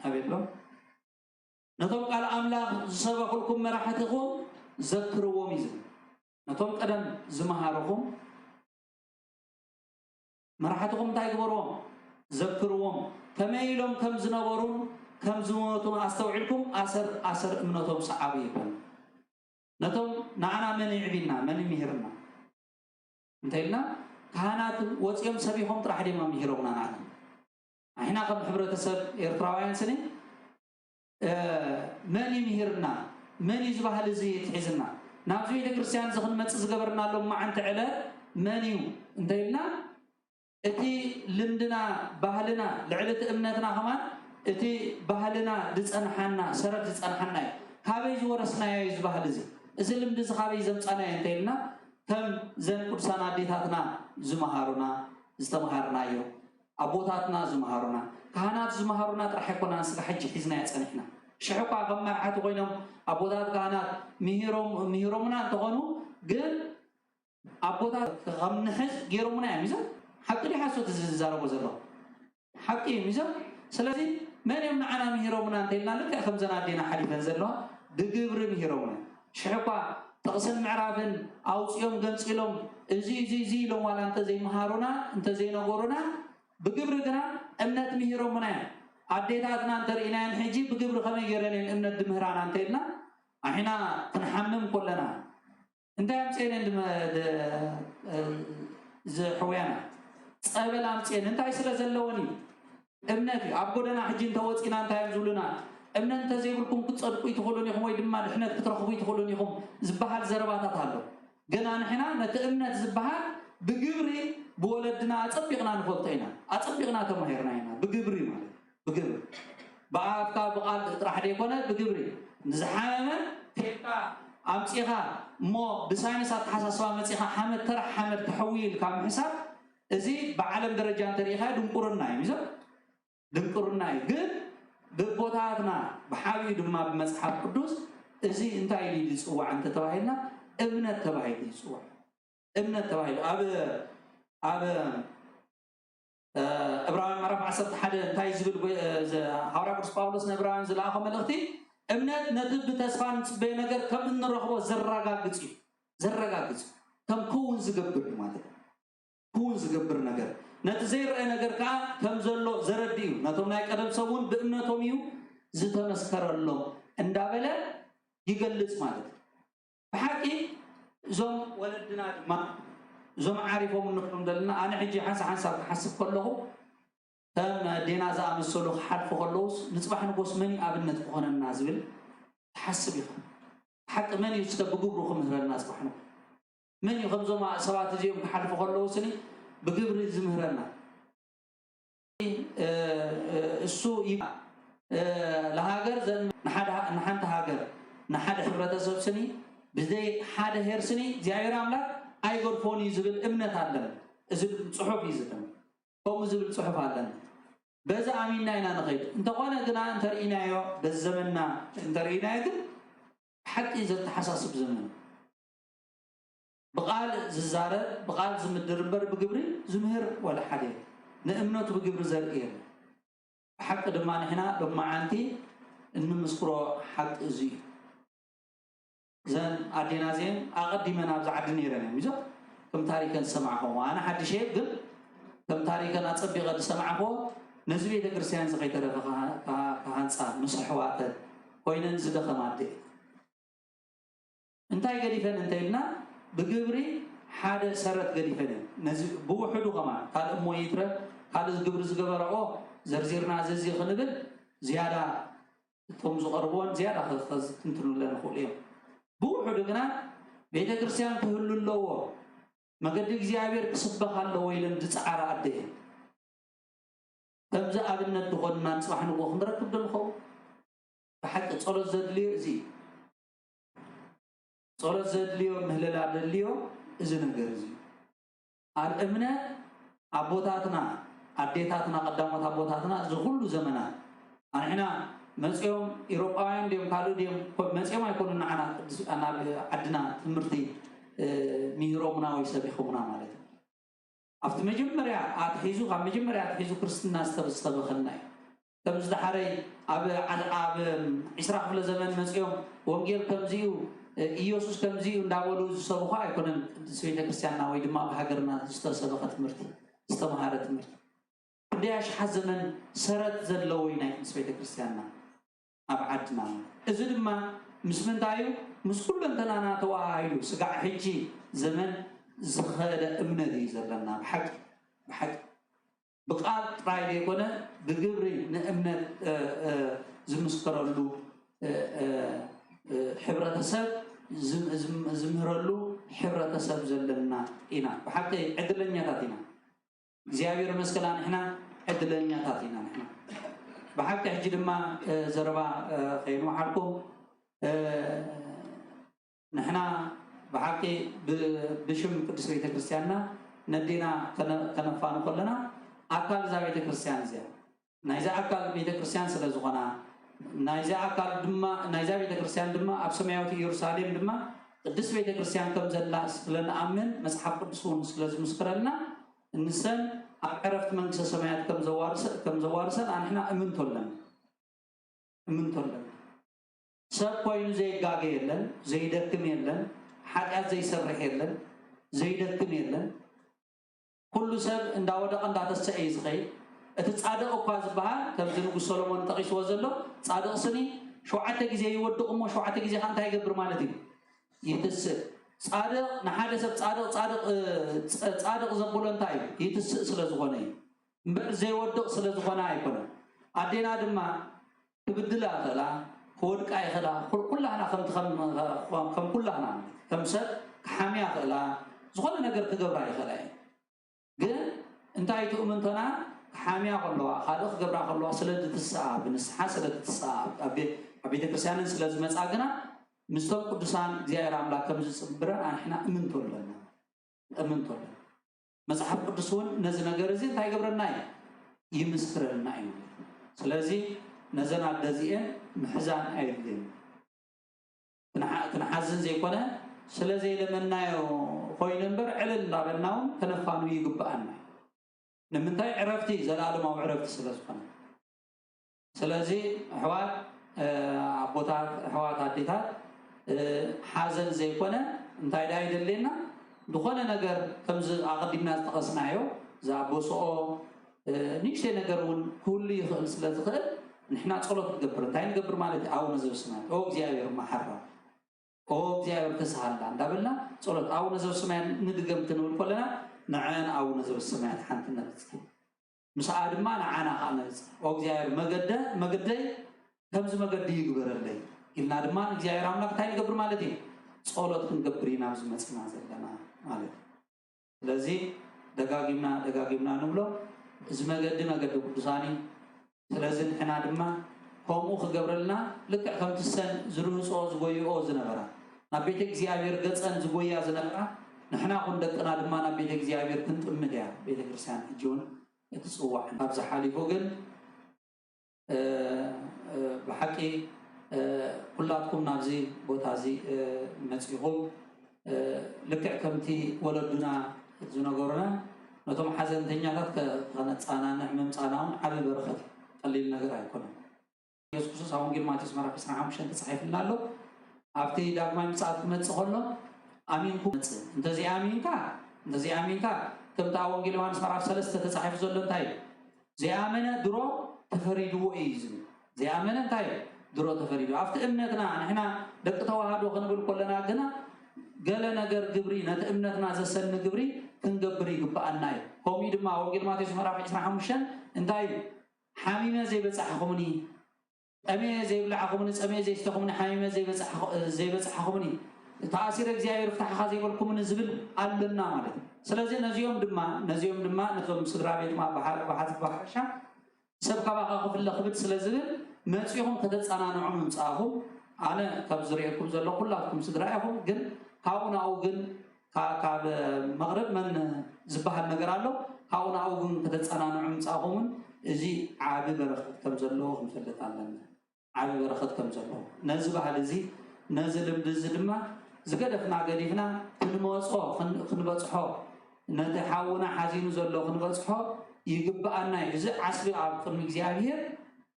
ኣቤሎም ነቶም ቃል ኣምላኽ ዝሰበኹልኩም መራሕትኹም ዘክርዎም እዩ ዝብል። ነቶም ቀደም ዝመሃርኹም መራሕትኹም እንታይ ግበርዎም? ዘክርዎም። ከመይ ኢሎም ከም ዝነበሩን ከም ዝሞቱን ኣስተውዒልኩም ኣሰር ኣሰር እምነቶም ሰዓቡ ይብል። ነቶም ንዓና መን ይዕቢና መን ይምህርና እንተኢልና ካህናት ወፂኦም ሰቢኾም ጥራሕ ድማ ምሂሮምና ንዓና። ንሕና ከም ሕብረተሰብ ኤርትራውያን ስኒ መን ይምህርና መን እዩ ዝበሃል እዚ ትሒዝና ናብዚ ቤተክርስትያን እዚ ክንመፅእ ዝገበርና ሎም መዓንቲ ዕለት መን እዩ እንተኢልና እቲ ልምድና ባህልና ልዕሊ እቲ እምነትና ከማን እቲ ባህልና ዝፀንሓና ሰረት ዝፀንሓና እዩ። ካበይ ዝወረስናዮ እዩ ዝበሃል እዚ እዚ ልምዲ እዚ ካበይ ዘምፃናዮ እንተኢልና ከም ዘን ቅዱሳን ኣዴታትና ዝመሃሩና ዝተምሃርናዮ ኣቦታትና ዝመሃሩና ካህናት ዝመሃሩና ጥራሕ ኣይኮናን ስጋ ሕጂ ሒዝናዮ ፀኒሕና። ሽሕ እኳ ከም መርሓቲ ኮይኖም ኣቦታት ካህናት ምሂሮም ምሂሮምና እንተኾኑ ግን ኣቦታት ከም ንሕዝ ገይሮምና እዮም። ይዘ ሓቂ ድዩ ሓሶት እዚ ዝዛረቦ ዘሎ ሓቂ እዮም። ይዘ ስለዚ መን እዮም ንዓና ምሂሮምና እንተኢልና ልክዕ ከምዘን ኣዴና ሓሊፈን ዘለዋ ብግብሪ ምሂሮምና። ሽሕ እኳ ጥቕስን ምዕራፍን ኣውፂኦም ገንፂሎም እዚ እዚ እዚ ኢሎም ዋላ እንተዘይምሃሩና እንተዘይነገሩና ብግብሪ ግና እምነት ምሂሮምና እዮም። ኣዴታትና እንተርኢናየን ሕጂ ብግብሪ ከመይ ገይረን እየን እምነት ድምህራና እንተኢልና ኣሕና ክንሓምም ኮለና እንታይ ኣምፅኤን እየን ዝሕውያና ፀበል ኣምፅኤን እንታይ ስለ ዘለወን እዩ እምነት እዩ ኣብ ጎደና ሕጂ እንተወፂና እንታይ እዮም ዝብሉና እምነት እንተዘይብልኩም ክትፀድቁ ይትኽእሉን ኢኹም ወይ ድማ ድሕነት ክትረኽቡ ይትኽእሉን ኢኹም ዝበሃል ዘረባታት ኣሎ ግና ንሕና ነቲ እምነት ዝበሃል ብግብሪ ብወለድና ኣፀቢቕና ንፈልጦ ኢና ኣፀቢቕና ተማሂርና ኢና ብግብሪ ማለት ብግብሪ ብኣፍካ ብቓል ጥራሕ ዘይኮነ ብግብሪ ንዝሓመመ ኬድካ ኣምፂኻ እሞ ብሳይንስ ኣተሓሳስባ መፂኻ ሓመድ ተራሕ ሓመድ ተሕዊ ኢልካ ምሕሳብ እዚ ብዓለም ደረጃ እንተሪኢኻ ድንቁርና እዩ ይዞም ድንቁርና እዩ ግን ብቦታትና ብሓቢኡ ድማ ብመፅሓፍ ቅዱስ እዚ እንታይ ኢሉ ዝፅዋዕ እንተተባሂልና እምነት ተባሂሉ ይፅዋዕ እምነት ተባሂሉ ኣብ ኣብ ዕብራውያን ምዕራፍ ዓሰርተ ሓደ እንታይ ዝብል ሃዋርያ ቅዱስ ጳውሎስ ንዕብራውያን ዝለኣኾ መልእኽቲ እምነት ነቲ ብተስፋ ንፅበዮ ነገር ከም እንረኽቦ ዘረጋግፅ እዩ ዘረጋግፅ ከም ክውን ዝገብር ማለት ክውን ዝገብር ነገር ነቲ ዘይረአ ነገር ከዓ ከም ዘሎ ዘረድ እዩ ነቶም ናይ ቀደም ሰብ እውን ብእምነቶም እዩ ዝተመስከረሎም እንዳበለ ይገልፅ ማለት እዩ ብሓቂ እዞም ወለድና ድማ እዞም ዓሪፎም እንኽሎም ዘለና ኣነ ሕጂ ሓንሳ ሓንሳብ ክሓስብ ከለኹ ከም ዴና ዝኣመሰሉ ክሓልፉ ከለውስ ንፅባሕ ንጎስ መን ኣብነት ክኾነና ዝብል ትሓስብ ኢኻ ሓቂ መን እዩ እስከ ብግብሩ ክምህረና ፅባሕ ንጎስ መን እዩ ከምዞም ሰባት እዚኦም ክሓልፉ ከለውስኒ ብግብሪ ዝምህረና እሱ ይባ ለሃገር ንሓንቲ ሃገር ንሓደ ሕብረተሰብ ስኒ ብዘይ ሓደ ሄር ስኒ እግዚኣብሔር ኣምላክ ኣይገድፎን እዩ ዝብል እምነት ኣለና። እዚ ጽሑፍ እዩ ዝብል ከምኡ ዝብል ጽሑፍ ኣለና። በዚ ኣሚንና ኢና ንኸይድ። እንተኾነ ግና እንተርኢናዮ በዚ ዘመንና እንተርኢናዮ ግን ሓቂ ዘተሓሳስብ ዘመን ብቓል ዝዛረብ ብቓል ዝምድር እምበር ብግብሪ ዝምህር ወላ ሓደ ንእምነቱ ብግብሪ ዘርኢ የለ። ብሓቂ ድማ ንሕና ሎማዓንቲ እንምስክሮ ሓቂ እዚ እዩ። እዘን ኣዴና እዚአን ኣቐዲመን ኣብዚ ዓዲ ነይረን እዮም ይዞ ከም ታሪከን ዝሰማዕኹም ኣነ ሓድሽ እየ ግን ከም ታሪከን ኣጸቢቐ ዝሰማዕኹዎ ነዚ ቤተ ክርስቲያን እዚ ከይተረፈ ክሃንፃ ምስ ኣሕዋተን ኮይነን ዝደኸማ ኣደ እንታይ ገዲፈን እንተ ኢልና ብግብሪ ሓደ ሰረት ገዲፈን እየን ነዚ ብውሕዱ ከማን ካልእ እሞ ይትረ ካልእ ግብሪ ዝገበረኦ ዘርዚርና ዘዚ ክንብል ዝያዳ እቶም ዝቐርብዎን ዝያዳ ክትንትኑለን ይኽእሉ እዮም። ብውሕዱ ግና ቤተ ክርስቲያን ክህሉ ኣለዎ፣ መገዲ እግዚኣብሔር ክስበኽ ኣለዎ ኢለን ዝፀዓራ ኣደ እየን። ከምዚ ኣብነት ዝኾንና ንፅባሕ ንግሆ ክንረክብ ዶ ንኸውን? ብሓቂ ፀሎት ዘድልዮ እዚ እዩ። ጸሎት ዘድልዮ ምህለላ ዘድልዮ እዚ ነገር እዚ ኣብ እምነት ኣቦታትና ኣዴታትና ቀዳሞት ኣቦታትና እዚ ኩሉ ዘመናት ኣንሕና መጺኦም ኢሮጳውያን ድዮም ካልእ ድዮም መጺኦም ኣይኮኑ ንዓና ናብ ዓድና ትምህርቲ ሚሂሮምና ወይ ሰቢኾምና ማለት እዩ ኣብቲ መጀመርያ ኣትሒዙ ካብ መጀመርያ ኣትሒዙ ክርስትና ዝተበሰበኸልና እዩ ከምዚ ደሓረይ ኣብ ኣብ ዒስራ ክፍለ ዘመን መጺኦም ወንጌል ከምዚኡ ኢየሱስ ከምዚኡ እንዳበሉ ዝሰብኹ ኣይኮነን ቅድስት ቤተክርስትያንና ወይ ድማ ኣብ ሃገርና ዝተሰበኸ ትምህርቲ ዝተምሃረ ትምህርቲ ክንደይ ኣሽሓት ዘመን ሰረት ዘለዎ እዩ ናይ ቅድስት ቤተክርስትያንና ኣብ ዓድና እዚ ድማ ምስ ምንታይ እዩ ምስ ኩለንተናና ተወሃሂዱ ስጋዕ ሕጂ ዘመን ዝኸደ እምነት እዩ ዘለና ብሓቂ ብሓቂ ብቃል ጥራይ ዘይኮነ ብግብሪ ንእምነት ዝምስከረሉ ሕብረተሰብ ዝምህረሉ ሕብረተሰብ ዘለና ኢና ብሓቂ ዕድለኛታት ኢና እግዚኣብሔር መስገና ንሕና ዕድለኛታት ኢና ንሕና ብሓቂ ሕጂ ድማ ዘረባ ከይንወሓልኩም ንሕና ብሓቂ ብሽም ቅዱስ ቤተክርስትያንና ነዴና ከነፋኑ ከለና ኣካል እዛ ቤተክርስትያን እዚያ ናይዚ ኣካል ቤተክርስትያን ስለ ዝኾና ናይዚ ኣካል ድማ ናይዛ ቤተክርስትያን ድማ ኣብ ሰማያዊት ኢየሩሳሌም ድማ ቅድስት ቤተክርስትያን ከም ዘላ ስለ ንኣምን መጽሓፍ ቅዱስ እውን ስለ ዝምስክረልና እንሰን ኣብ ዕረፍቲ መንግስተ ሰማያት ከም ዘዋርሰን ኣንሕና እምንቶ ኣለና እምንቶ ኣለና ሰብ ኮይኑ ዘይጋገ የለን ዘይደክም የለን ሓጢኣት ዘይሰርሕ የለን ዘይደክም የለን ኩሉ ሰብ እንዳወደቐ እንዳተሰአ እዩ ዝኸይድ እቲ ፃድቕ እኳ ዝበሃል ከምዚ ንጉስ ሰሎሞን ጠቒስዎ ዘሎ ፃድቕ ስኒ ሸውዓተ ግዜ ይወድቕ እሞ ሸውዓተ ግዜ ከዓ እንታይ ይገብር ማለት እዩ ይትስእ ፃድቕ ንሓደ ሰብ ፃድቕ ፃድቕ ፃድቕ ዘብሎ እንታይ እዩ ይትስእ ስለ ዝኾነ እዩ እምበር ዘይወድቕ ስለ ዝኾነ ኣይኮነን ኣዴና ድማ ክብድላ ይኽእላ ክወድቃ ይኽእላ ኩላህና ከምቲ ከም ኩላህና ከም ሰብ ክሓምያ ይኽእላ ዝኾነ ነገር ክገብራ ይኽእላ እየ ግን እንታይ ትእምንቶና ክሓምያ ከለዋ ካልእ ክገብራ ከለዋ ስለ ዝትስኣ ብንስሓ ስለ ዝትስኣ ኣብ ቤተክርስትያንን ስለ ዝመፃ ግና ምስቶም ቅዱሳን እግዚኣብሔር ኣምላክ ከም ዝፅብረን ኣንሕና እምንቶ ኣለና እምንቶ ኣለና መፅሓፍ ቅዱስ እውን ነዚ ነገር እዚ እንታይ ይገብረና እዩ ይምስክረልና እዩ ስለዚ ነዘን ኣደ እዚኤን ምሕዛን ኣየድልየን ክንሓዝን ዘይኮነ ስለ ዘይለመናዮ ኮይኑ እምበር ዕልል እንዳበልና እውን ከነፋኑ ይግብኣና እዩ ንምንታይ ዕረፍቲ ዘላለማዊ ዕረፍቲ ስለ ዝኾነ ስለዚ ኣሕዋት ኣቦታት ኣሕዋት ኣዴታት ሓዘን ዘይኮነ እንታይ ደኣ ይደልየና ዝኾነ ነገር ከምዚ ኣቐዲምና ዝጠቐስናዮ ዝኣበስኦ ንእሽተይ ነገር እውን ክህሉ ይኽእል ስለ ዝኽእል ንሕና ጸሎት ንገብር እንታይ ንገብር ማለት እዩ ኣቡነ ዘበሰማያት ኦ እግዚኣብሔር መሓራ ኦ እግዚኣብሔር ተስሃልና እንዳበልና ጸሎት ኣቡነ ዘበሰማያት ንድገም ክንብል ከለና ንዐን ኣቡነ ዘበሰማያት ሓንቲ ነብጽ ምስኣ ድማ ንዓና ከዓ ነብጽ ኦ እግዚኣብሔር መገደ መገደይ ከምዚ መገዲ ይግበረለይ ኢልና ድማ ንእግዚኣብሔር ኣምላክ እንታይ ንገብር ማለት እዩ ጸሎት ክንገብር ኢና ኣብዚ መፅና ዘለና ማለት እዩ ስለዚ ደጋጊምና ደጋጊምና ንብሎ እዚ መገዲ መገዲ ቅዱሳን እዩ ስለዚ ንሕና ድማ ከምኡ ክገብረልና፣ ልክዕ ከምቲ ሰን ዝርህፅኦ ዝጎይኦ ዝነበራ፣ ናብ ቤተ እግዚኣብሔር ገፀን ዝጎያ ዝነበራ፣ ንሕና ኹን ደቅና ድማ ናብ ቤተ እግዚኣብሔር ክንጥምት እያ ቤተ ክርስቲያን ሕጂ እውን እትፅዋዕ። ካብዚ ሓሊፉ ግን እ፣ እ፣ ብሓቂ፣ እ፣ ኩላትኩም ናብዚ ቦታ እዚ፣ እ፣ መጺኹም፣ እ፣ ልክዕ ከምቲ ወለዱና ዝነገሩና፣ ነቶም ሓዘንተኛታት ከ-፣ ከነጻናንዕ ምምጻና እውን ዓቢ በረኸት እዩ። ቀሊል ነገር ኣይኮነን። የሱስ ክርስቶስ ኣብ ወንጌል ማቴዎስ ምዕራፍ ዕስራን ሓሙሽተን ተጻሒፉልና ኣሎ። ኣብቲ ዳግማይ ምጽኣት ክመጽእ ከሎ ኣሚንኩም መጽእ። እንተዘይኣሚንካ፣ እንተዘይኣሚንካ፣ ከምቲ ኣብ ወንጌል ዮሃንስ ምዕራፍ ሰለስተ ተጻሒፉ ዘሎ እንታይ እዩ? ዘይኣመነ ድሮ ተፈሪድዎ እዩ ዝብል። ዘይኣመነ እንታይ እዩ? ድሮ ተፈሪዱ። ኣብቲ እምነትና ንሕና ደቂ ተዋህዶ ክንብል ከለና ግና ገለ ነገር ግብሪ፣ ነቲ እምነትና ዘሰኒ ግብሪ ክንገብር ይግብኣና እዩ። ከምኡ ድማ ወንጌል ማቴዎስ ምዕራፍ ዕስራን ሓሙሽተን እንታይ እዩ? ሓሚመ ዘይበጻሕኹምኒ፣ ጠምየ ዘይብላዕኹምኒ፣ ጸምየ ዘይስተኹምኒ፣ ሓሚመ ዘይበጻሕኹ-፣ ዘይበጻሕኹምኒ፣ ተኣሲረ እግዚኣብሔር ፍታሕኻ ዘይበልኩምኒ ዝብል ኣሎና ማለት እዩ። ስለዚ ነዚኦም ድማ፣ ነዚኦም ድማ ነቶም ስድራ ቤት ማ-፣ ብሓ-፣ ብሓ-፣ ብሓፈሻ ሰብ ካባኻ ክፍለ ክብድ ስለ ዝብል መጺኹም ከተጸናንዑ ምምጻእኹም ኣነ ካብ ዝርእየኩም ዘሎ ኩላትኩም ስድራ ኢኹም። ግን ካብኡ ናብኡ ግን ካ-፣ ካብ መቕርብ መን ዝበሃል ነገር ኣሎ። ካብኡ ናብኡ ግን ከተጸናንዑ ምምጻእኹምን እዚ ዓቢ በረኸት ከም ዘለዎ ክንፈልጥ ኣለና። ዓቢ በረኸት ከም ዘለዎ። ነዚ ባህሊ እዚ፣ ነዚ ልምዲ እዚ ድማ ዝገደፍና ገዲፍና ክንመጾ፣ ክን-፣ ክንበጽሖ፣ ነቲ ሓውና ሓዚኑ ዘሎ ክንበጽሖ ይግብኣና እዩ። እዚ ዓስቢ ኣብ ቅድሚ እግዚኣብሔር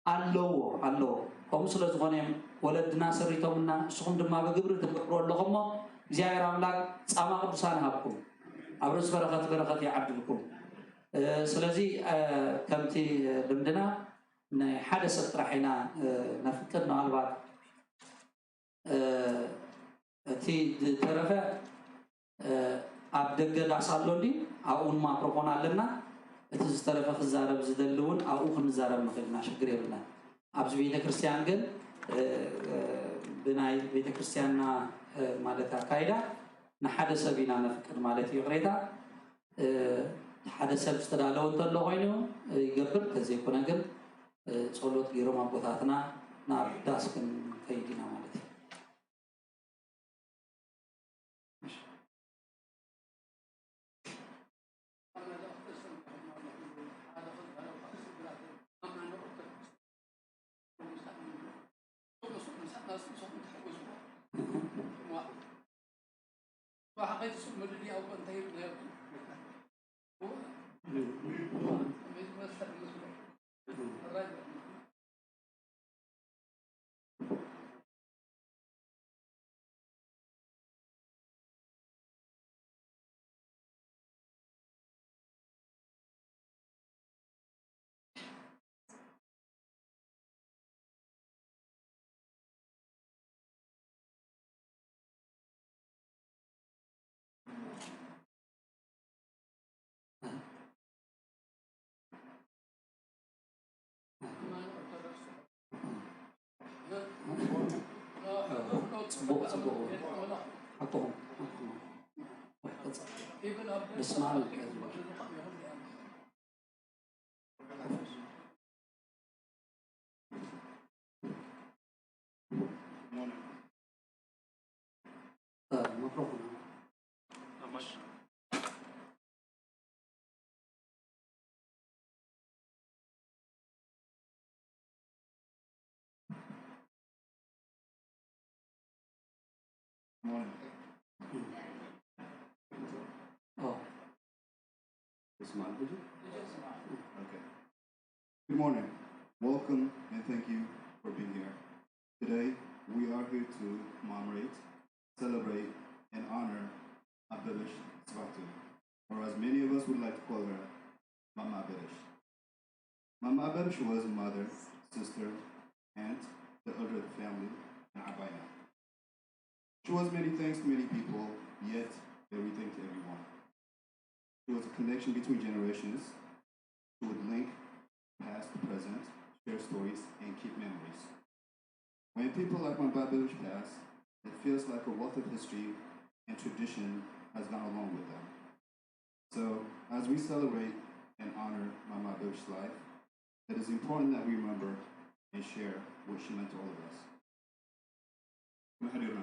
ኣለዎ፣ ኣለዎ። ከምኡ ስለ ዝኾነ እዮም ወለድና ሰሪቶምና፣ ንስኹም ድማ ብግብሪ ትገብሩ ኣለኹም እሞ፣ እግዚኣብሔር ኣምላክ ጻማ ቅዱሳን ይሃብኩም። ኣብ ርእሲ በረኸት በረኸት ይዓድልኩም። እ፣ ስለዚ፣ እ፣ ከምቲ ልምድና ናይ ሓደ ሰብ ጥራሕ ኢና፣ እ፣ ነፍቅድ። ምናልባት፣ እ፣ እቲ ዝተረፈ፣ እ፣ ኣብ ደገ ዳስ ኣሎ እንዲ ኣብኡን ማይክሮፎን ኣለና። እቲ ዝተረፈ ክዛረብ ዝደሊ እውን ኣብኡ ክንዛረብ ንኽእል ኢና፣ ሽግር የብልናን። ኣብዚ ቤተ ክርስቲያን ግን፣ እ፣ እ፣ ብናይ ቤተ ክርስቲያንና፣ እ፣ ማለት ኣካይዳ ንሓደ ሰብ ኢና ነፍቅድ ማለት እዩ። ይቕሬታ፣ እ፣ ሓደ ሰብ ዝተዳለወ እንተሎ ኮይኑ ይገብር፣ እንተዘይኮነ ግን፣ እ፣ ጸሎት ገይሮም ኣቦታትና ናብ ዳስ ክንከይድ ኢና ማለት እዩ። ጽቡቕ፣ ጽቡቕ። ሓቅኹም፣ ሓቅኹም። ደስ በሃሊ። Morning. Oh. This mic, would you? Okay. Good morning. Welcome and thank you for being here. Today, we are here to commemorate, celebrate, and honor Abebesh Sbatu, or as many of us would like to call her, Mama Abebesh. Mama Abebesh was a mother, sister, aunt, the elder of the family, and Abaina. She was many things to many people, yet everything to everyone. She was a connection between generations. She would link past to present, share stories, and keep memories. When people like Mama Abebesh pass, it feels like a wealth of history and tradition has gone along with them. So, as we celebrate and honor Mama Abebesh's life, It is important that we remember and share what she meant to all of us. መሕዲርና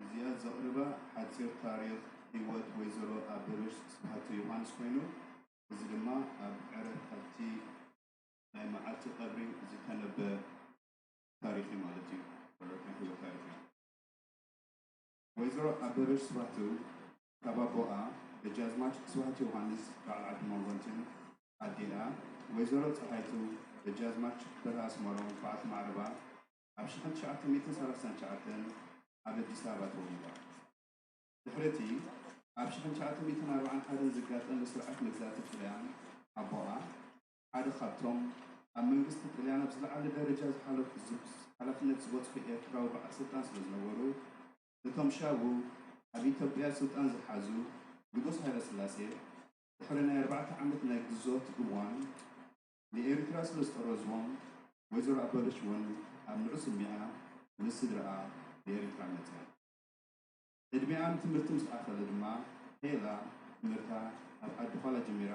እዚኣ ዘቕርባ ሓፂር ታሪኽ ህይወት ወይዘሮ ኣበበች ስብሃቱ ዮሃንስ ኮይኑ፣ እዚ ድማ ኣብ ዕረት ኣብቲ ናይ መዓልቲ ቀብሪ ዝተነበ ታሪኽ እዩ ማለት እዩ። ናይ ህይወት ታሪኽ እዩ። ወይዘሮ ኣበበች ስብሃቱ ካብ ኣቦኣ ደጃዝማች ስብሃቱ ዮሃንስ በዓል ዓዲ መንጎንትን ኣዴኣ ወይዘሮ ፀሃይቱ ደጃዝማች በርሀ ኣስመሮም በዓልቲ ማዕረባ ኣብ ሽሕን ትሽዓተ ሚእትን ሰላሳን ትሽዓተን ኣብ ኣዲስ ኣበባ ተወሊዳ። ድሕሪ እቲ ኣብ ሽሕን ትሽዓተ ሚእትን ኣርባዓን ሓደን ዝጋጠመ ስርዓት መግዛእቲ ጥልያን ኣቦኣ ሓደ ካብቶም ኣብ መንግስቲ ጥልያን ኣብ ዝለዓለ ደረጃ ዝሓለፉ ሓላፍነት ዝበፅሑ ኤርትራዊ በዓል ስልጣን ስለ ዝነበሩ እቶም ሻቡ ኣብ ኢትዮጵያ ስልጣን ዝሓዙ ንጉስ ሃይለስላሴ ድሕሪ ናይ ኣርባዕተ ዓመት ናይ ግዞት እዋን ንኤሪትራ ስለ ዝጠረዝዎም ወይዘሮ ኣበበች እውን ኣብ ንዑስ ዕድሚኣ ምስ ስድራኣ ንኤሪትራ መፅያ። ዕድሚኣ ንትምህርቲ ምስ ኣኸለ ድማ ሄላ ትምህርታ ኣብ ዓዲ ኳላ ጀሚራ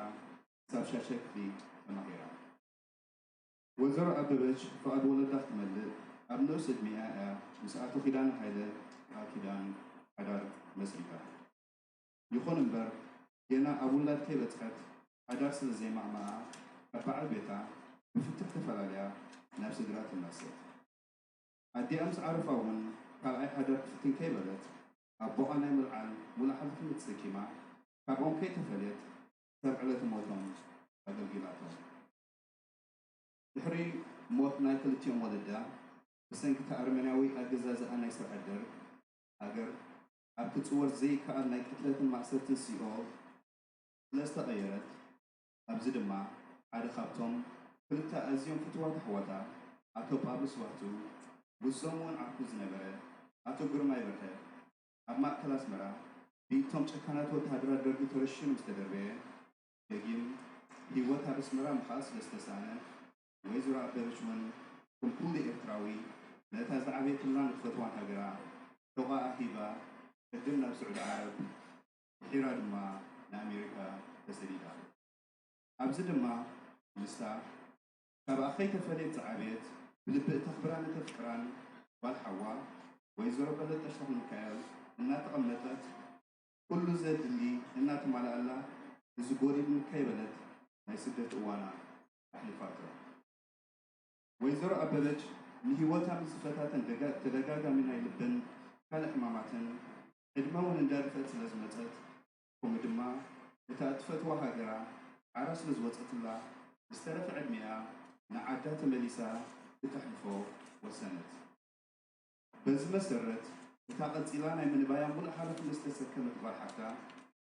ክሳብ ሻሻይ ክፍሊ ተማሂራ። ወይዘሮ ኣበበች ፍቓድ ወለዳ ክትመልእ ኣብ ንኡስ ዕድሚኣ እያ ምስ ኣቶ ኪዳነ ሃይለ ቃል ኪዳን ሓዳር መስሪታ። ይኹን እምበር ገና ኣብ ውላድ ከይበጽሐት ሓዳር ስለ ዘይማእማኣ ካብ በዓል ቤታ ብፍትሕ ተፈላልያ ናብ ስድራ ትመልሰት። ኣዲኣ ምስ ዓረፋ እውን ካልኣይ ሓዳር ክፍትን ከይበለት ኣቦኣ ናይ ምልዓል ሙሉእ ሓላፍነት ተሰኪማ ካብኦም ከይተፈልየት ክሳብ ዕለተ ሞቶም ኣገልጊላቶም። ድሕሪ ሞት ናይ ክልቲኦም ወለዳ ብሰንኪ እቲ ኣረመኔያዊ ኣገዛዝኣ ናይ ስርዓት ደርግ ሃገር ኣብ ክጽወር ዘይከኣል ናይ ቅትለትን ማእሰርትን ሲኦል ስለ ዝተቐየረት ኣብዚ ድማ ሓደ ካብቶም ክልተ ኣዝዮም ፍቱዋት ኣሕዋታ ኣቶ ጳብሎስ ስብሃቱ ምስዞም እውን ዓርኩ ዝነበረ ኣቶ ግርማይ በርሀ ኣብ ማእከል ኣስመራ ብኢቶም ጨካናት ወተሃደራት ደርጊ ተረሺኑ ምስ ተደርበየ ደጊም ህይወት ኣብ ኣስመራ ምኽኣል ስለ ዝተሳእነ ወይዘሮ ኣበበች እውን ከም ኩሉ ኤርትራዊ ነታ ዝዓበየትላን እትፈትዋን ሃገራ ሕቖኣ ሂባ ቅድም ናብ ስዑዲ ዓረብ ድሒራ ድማ ንኣሜሪካ ተሰዲዳ። ኣብዚ ድማ ንሳ ካብ ኣኸይ ተፈልየት ዝዓበየት ብልቢ እተኽብራን እተፍቅራን ጓል ሓዋ ወይዘሮ በለጠሽ ተኽለሚካኤል እናተቐመጠት ኩሉ ዘድሊ እናተማልኣላ እዚ ጎዲሉኒ ከይበለት ናይ ስደት እዋና ኣሕሊፋቶ። ወይዘሮ ኣበበች ንህይወታ ምስ ዝፈታተን ደጋ- ተደጋጋሚ ናይ ልብን ካልእ ሕማማትን ዕድመ እውን እንዳደፈአት ስለ ዝመፀት ከምኡ ድማ እታ እትፈትዋ ሃገራ ዓራ ስለ ዝወፀትላ ዝተረፈ ዕድሚኣ ንዓዳ ተመሊሳ ክተሕልፎ ወሰነት። በዚ መሰረት እታ ቀፂላ ናይ ምንባያ ሙሉእ ሓላፍነት ዝተሰከመት ጓል ሓፍታ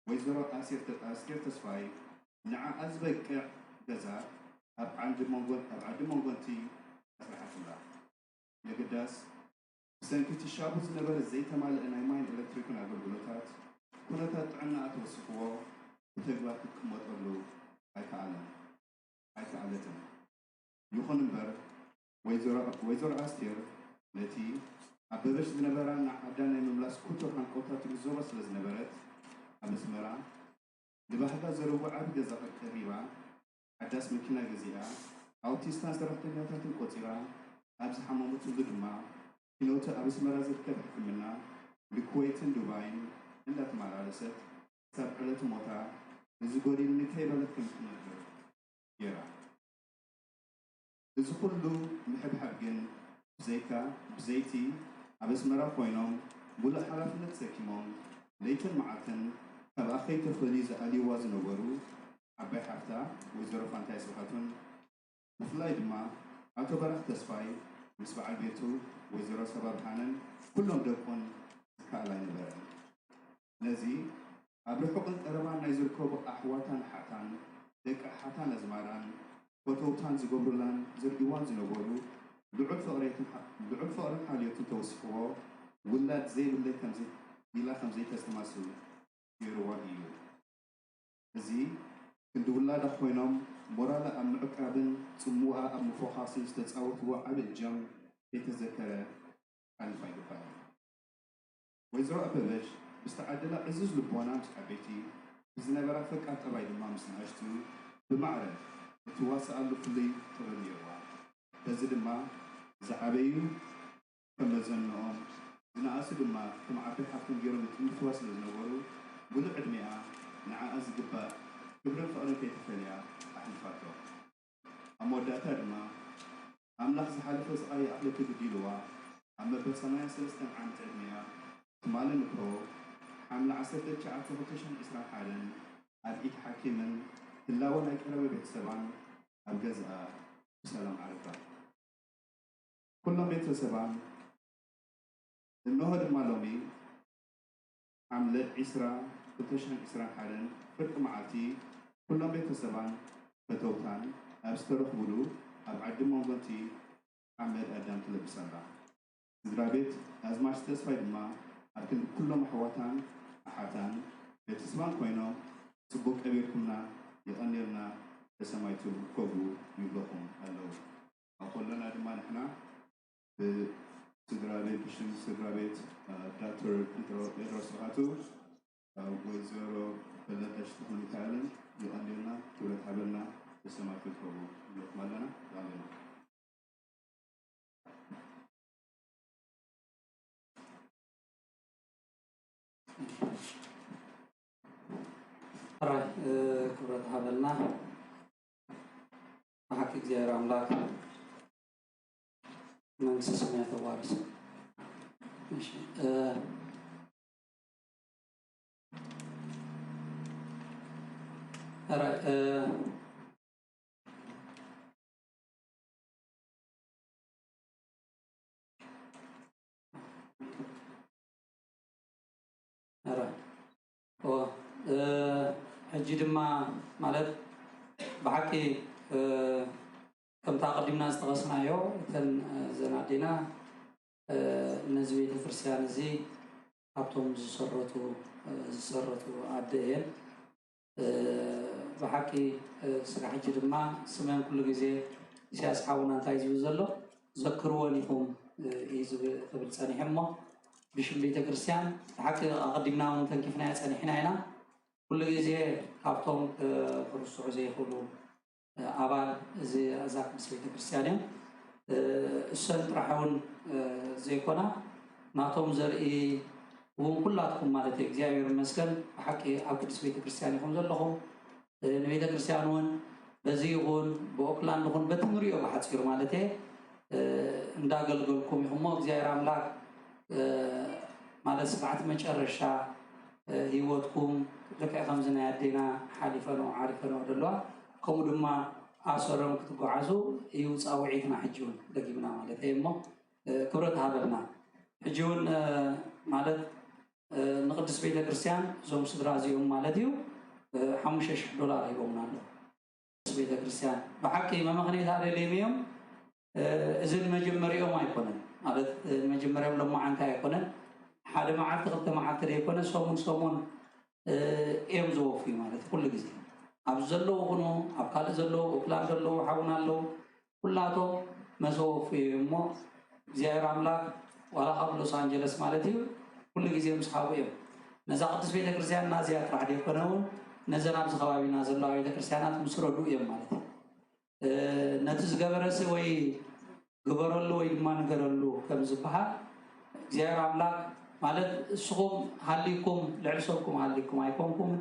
ወይዘሮ ኣስቴር ተ- ኣስቴር ተስፋይ ንዓኣ ዝበቅዕ ገዛ ኣብ ዓዲ መንጎን ኣብ ዓዲ መንጎንቲ ኣስራሓትላ። የግዳስ ብሰንኪ እቲ ሻቡ ዝነበረ ዘይተማልአ ናይ ማይን ኤሌክትሪክን ኣገልግሎታት ኩነታት ጥዕናኣ ተወሲኽዎ ብተግባር ክትቅመጠሉ ኣይከኣለን ኣይከኣለትን። ይኹን እምበር ወይዘሮ ኣስቴር ነቲ ኣበበች ዝነበራ ንዓዳ ናይ ምምላስ ክቱር ሃንቀውታ ትግንዘቦ ስለ ዝነበረት ኣብ ኣስመራ ንባህጋ ዘረቡ ዓቢ ገዛ ቀሪባ ሓዳስ መኪና ገዚኣ ኣውቲስታን ሰራሕተኛታትን ቆጺራ ኣብ ዝሓመመትሉ ድማ ኪኖቲ ኣብ ኣስመራ ዝርከብ ሕክምና ንኩወይትን ዱባይን እንዳተመላለሰት ክሳብ ዕለቱ ሞታ እዚ ጎዲሉኒ ከይበለት ከም እትነብር ገይራ። እዚ ኩሉ ምሕብሓብ ግን ብዘይካ ብዘይቲ ኣብ ኣስመራ ኮይኖም ሙሉእ ሓላፍነት ተሰኪሞም ለይትን መዓልትን ካብ ኣኸይ ተፈልዩ ዝኣልይዋ ዝነበሩ ዓባይ ሓፍታ ወይዘሮ ፋንታይ ስብሓቱን ብፍላይ ድማ ኣቶ በራኽ ተስፋይ ምስ በዓል ቤቱ ወይዘሮ ሰባ ብርሃነን ኩሎም ደቁን ዝከኣል ኣይነበረን። ነዚ ኣብ ርሑቕን ቀረባን ናይ ዝርከቡ ኣሕዋታን ኣሓታን ደቂ ኣሓታን ኣዝማዳን ፈተውታን ዝገብሩላን ዝርእይዋን ዝነበሩ ልዑል ፍቕሬትን ልዑል ፍቕርን ሓልዮትን ተወሲኽዎ ውላድ ዘይብለይ ከምዘይ ኢላ ከምዘይተስተማስል ገይርዋ እዩ። እዚ ክንዲ ውላዳ ኮይኖም ሞራላ ኣብ ምዕቃብን ጽምዋ ኣብ ምፎኻስን ዝተጻወትዎ ዓቢ እጃም ከይተዘከረ ክሓልፍ ኣይግባእን። ወይዘሮ ኣበበች ብዝተዓደላ ዕዙዝ ልቦና ምስ ዓበይቲ ብዝነበራ ፈቃር ጠባይ ድማ ምስ ንኣሽቱ ብማዕረ እትዋስኣሉ ፍሉይ ጥበብ ነይርዋ። በዚ ድማ ዝዓበዩ ከም መዘንኦም፣ ዝነኣሱ ድማ ከም ዓባይ ሓፍቶም ገይሮም ይጥምትዋ ስለ ዝነበሩ፣ ምሉእ ዕድሜኣ ንዓኣ ዝግባእ ክብርን ፍቕርን ከይተፈልያ ኣሕሊፋቶ። ኣብ መወዳእታ ድማ ኣምላኽ ዝሓለፈ ስቓይ ይኣኽለኪ ግዲ ኢልዋ ኣብ መበል ሰማንያን ሰለስተን ዓመት ዕድሜኣ ትማሊ ንግሆ ሓምለ ዓሰርተ ትሽዓተ ክልተ ሽሕን ዕስራን ሓደን ኣብ ኢድ ሓኪምን ህላወ ናይ ቀረበ ቤተሰባን ኣብ ገዝኣ ብሰላም ዓሪፋ። ኩሎም ቤተሰባን እንሆ ድማ ሎሚ ሓምለ ዕስራ ክልተ ሽሕን ዕስራን ሓደን ፍርቂ መዓልቲ ኩሎም ቤተሰባን ፈተውታን ኣብ ዝተረኽቡሉ ኣብ ዓዲ መንጎንቲ ሓመድ ኣዳም ትለብስ ኣላ። ስድራ ቤት ኣዝማች ተስፋይ ድማ ኣብ ክንዲ ኩሎም ኣሕዋታን ኣሓታን ቤተሰባን ኮይኖም ጽቡቕ ቀቢርኩምና፣ የቐንየልና፣ ተሰማይቱ ርከቡ ይብለኹም ኣለዉ። ኣብ ከሎና ድማ ንሕና ብስድራ ቤት፣ ብሽም ስድራ ቤት እ፣ ዶክተር ጴጥሮ- ጴጥሮስ ስብሓቱ፣ እ፣ ወይዘሮ ፈለጠሽ ተኽለሚካኤልን የቐንየልና፣ ክብረት ሃበልና፣ ተሰማይቱ ርከቡ ይብለኹም ኣለና። የቐንየልና። ሕራይ ክብረት ሃበልና። ብሓቂ እግዚኣብሔር ኣምላክ መንግስተ ሰማያት ተዋርስ። እሺ፣ እ፣ ሕራይ እ፣ ኧረ፣ ኦ፣ እ፣ ሕጂ ድማ ማለት ብሓቂ እ፣ ከምታ ኣቐዲምና ዝጠቐስናዮ እተን እ፣ ዘን ኣዴና እ፣ ነዚ ቤተ ክርስቲያን እዚ ካብቶም ዝሰረቱ እ፣ ዝሰረቱ ኣደ እየን። እ፣ ብሓቂ እ፣ ስጋ ሕጂ ድማ ስመን ኩሉ ግዜ ኢሳያስ ሓውና እንታይ ዝብል ዘሎ ዘክርወን ኢኹም እ፣ እዩ ዝብል ክብል ጸኒሐ እሞ ብሽም ቤተ ክርስቲያን ብሓቂ ኣቐዲምና እውን ተንኪፍናዮ ጸኒሕና ኢና። ኩሉ ግዜ ካብቶም እ፣ ክርስዑ ዘይኽእሉ እ፣ ኣባል እዚ እዛ ቅድስት ቤተ ክርስቲያን እዮም። እ፣ እሰን ጥራሕ እውን እ፣ ዘይኮና ናቶም ዘርኢ እውን ኩላትኩም ማለት እዩ። እግዚኣብሔር ይመስገን ብሓቂ ኣብ ቅድስት ቤተ ክርስቲያን ኢኹም ዘለኹም። እ፣ ንቤተ ክርስቲያን እውን በዚ ይኹን ብኦክላንድ ይኹን በቲ ንሪኦ ብሓፂሩ ማለት እየ እ፣ እንዳገልገልኩም ኢኹም እሞ እግዚኣብሔር ኣምላክ እ፣ ማለት ስብዓት መጨረሻ እ፣ ህይወትኩም ልክዕ ከምዚ ናይ ኣዴና ሓሊፈንኦ ዓሪፈንኦ ዘለዋ ከምኡ ድማ ኣሰሮም ክትጓዓዙ እዩ ፃውዒትና ሕጂ እውን ደጊምና ማለት እየ እሞ እ፣ ክብረት ሃበልና ሕጂ እውን እ፣ ማለት እ፣ ንቅድስት ቤተክርስትያን እዞም ስድራ እዚኦም ማለት እዩ እ፣ ሓሙሽተ ሽሕ ዶላር ሂቦምና ኣለዉ ቤተክርስትያን ብሓቂ መመኽኔታ ደልዮም እዮም እ፣ እዚ ንመጀመሪኦም ኣይኮነን ማለት እ፣ ንመጀመሪኦም ሎማዓንቲ ኣይኮነን ሓደ መዓልቲ ክልተ መዓልቲ ዘይኮነ ሰሙን ሰሙን እ፣ እዮም ዘወፍዩ ማለት ኩሉ ግዜ ኣብ ዘለዉ ኩኑ ኣብ ካልእ ዘለዉ ኦክላንድ ዘለዉ ሓውና ኣለዉ ኩላቶም መሰወፍዮ እሞ እግዚኣብሔር ኣምላክ ዋላ ካብ ሎስ ኣንጀለስ ማለት እዩ ኩሉ ግዜ ምስ ሓቡ እዮም ነዛ ቅዱስ ቤተክርስትያንና እዚኣ ጥራሕ ዘይኮነ እውን ነዘን ኣብዚ ከባቢና ዘለዋ ቤተክርስትያናት ምስ ረዱ እዮም ማለት እዩ እ፣ ነቲ ዝገበረሲ ወይ ግበረሉ ወይ ድማ ንገረሉ ከም ዝበሃል እግዚኣብሔር ኣምላክ ማለት እስኹም ሃሊኩም ልዕሊ ሰብኩም ሃሊኩም ኣይኮንኩም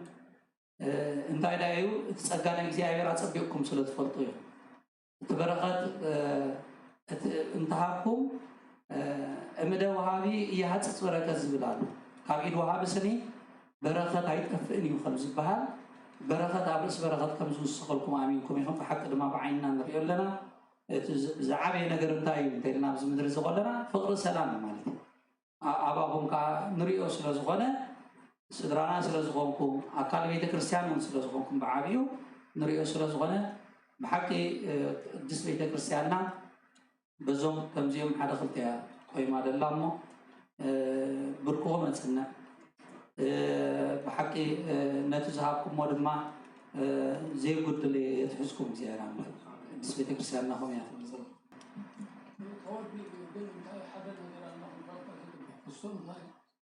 እ፣ እንታይ ዳ እዩ እቲ ጸጋ ናይ እግዚኣብሔር ኣጸቢቕኩም ስለ ትፈልጡ እዩ እቲ በረኸት እ፣ እቲ እንተሃብኩም እ፣ እምደ ወሃቢ እየሃፅፅ በረከት ዝብል ኣሎ ካብ ኢድ ወሃቢ ስኒ በረኸት ኣይጠፍእን እዩ ከም ዝበሃል በረኸት ኣብ ርእሲ በረኸት ከም ዝውስኸልኩም ኣሚንኩም ኢኹም ብሓቂ ድማ ብዓይንና ንሪኦ ኣለና እቲ ዝ- ዝዓበየ ነገር እንታይ እዩ እንተኢልና ኣብዚ ምድሪ እዚ ከለና ፍቕሪ ሰላም እዩ ማለት እዩ ኣ- ኣባኹም ከዓ ንሪኦ ስለ ዝኾነ ስድራና ስለ ዝኾንኩም ኣካል ቤተ ክርስቲያን እውን ስለ ዝኾንኩም ብዓብዩ ንሪኦ ስለ ዝኾነ ብሓቂ እ፣ ቅድስት ቤተ ክርስቲያንና በዞም ከምዚኦም ሓደ ክልተ እያ ቆይማ ደላ እሞ እ፣ ብርክኹም እጽንዕ እ፣ ብሓቂ እ፣ ነቲ ዝሃብኩሞ ድማ እ፣ ዘይጉድል የትሕዝኩም እግዚኣብሔር ኣምላክ ቅድስት ቤተ ክርስቲያንና ከምኡ እያ ትብል ዘላ ተወዲኡ ግን እንታይ ሓደ ነገር ኣለኹም ዳርታ ዝግባ እሱ እንታይ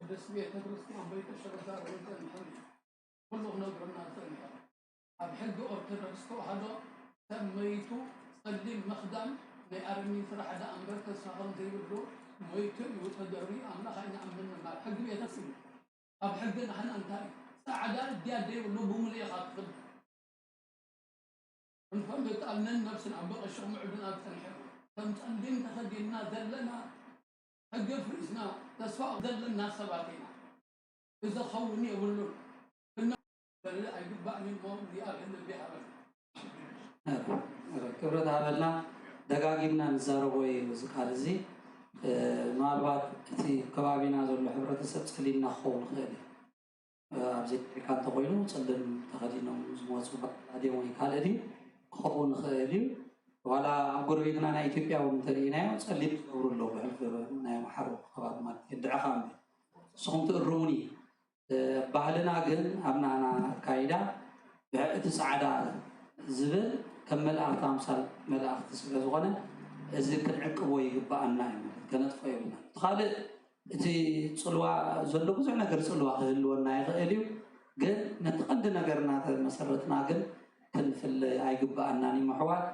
ቅድስት ቤተ ክርስቲያን በይተሸበዳ ርንተ እንትን ኩሉ ክነግረና ዝኽእል እዩ። ኣብ ሕጊ ኦርቶዶክስ ተዋህዶ ሰብ መይቱ ጸሊም ምኽዳን ናይ ኣረሚን ስራሕ ደኣ እምበር ተስፋ ከም ዘይብሉ መይቱ እዩ ተደርዩ ኣምላኽ ኣይንኣምንን። ኣብ ሕጊ ቤተክርስትያን ኣብ ሕጊ ናህና እንታይ እዩ? ጻዕዳ እድያት ዘይብሉ ብምሉእ ኢኻ ትኽደን። እንኳን በጣልነን ነብስና ብቐሽቕ ምዕዱና ዝጸንሐ ከም ጸሊም ተኸዲንና ዘለና ሕጊ ፍሪስና ተስፋ ዘለና ሰባት ኢና። እዚ ኸውን የብሉን። እና በል ኣይግባእን እሞ እግዚኣብሔር ልቢ ይሃበና። ክብረት ሃበልና። ደጋጊምና ንዛረቦ እዩ እዚ ቃል እዚ። ምናልባት እቲ ከባቢና ዘሎ ሕብረተሰብ ጸሊምና ክኸውን ይኽእል እዩ። ኣብ ዘይካ እንተኮይኑ ጸልም ተኸዲኖም ዝመፁ ባላድዮም ወይ ካልእ ድዩ ክኸውን ይኽእል እዩ። ዋላ ኣብ ጎረቤትና ናይ ኢትዮጵያ እውን እንተርኢናዮ ጸሊም ዝገብሩ ኣለዉ። ብሕልፊ ናይ ኣምሓሩ ከባቢ ማለት የድዕኻ እምበር ንስኹም ትእርሙኒ። ባህልና ግን ኣብ ናና ኣካይዳ እቲ ጻዕዳ ዝብል ከም መላእክቲ ኣምሳል መላእክቲ ስለ ዝኾነ እዚ ክንዕቅቦ ይግባኣና እዩ ማለት ከነጥፎ የብልና። እቲ ካልእ እቲ ጽልዋ ዘሎ ብዙሕ ነገር ጽልዋ ክህልወና ይኽእል እዩ። ግን ነቲ ቀንዲ ነገር እናተመሰረትና ግን ክንፍለ ኣይግባኣናን እዩ። ምሕዋት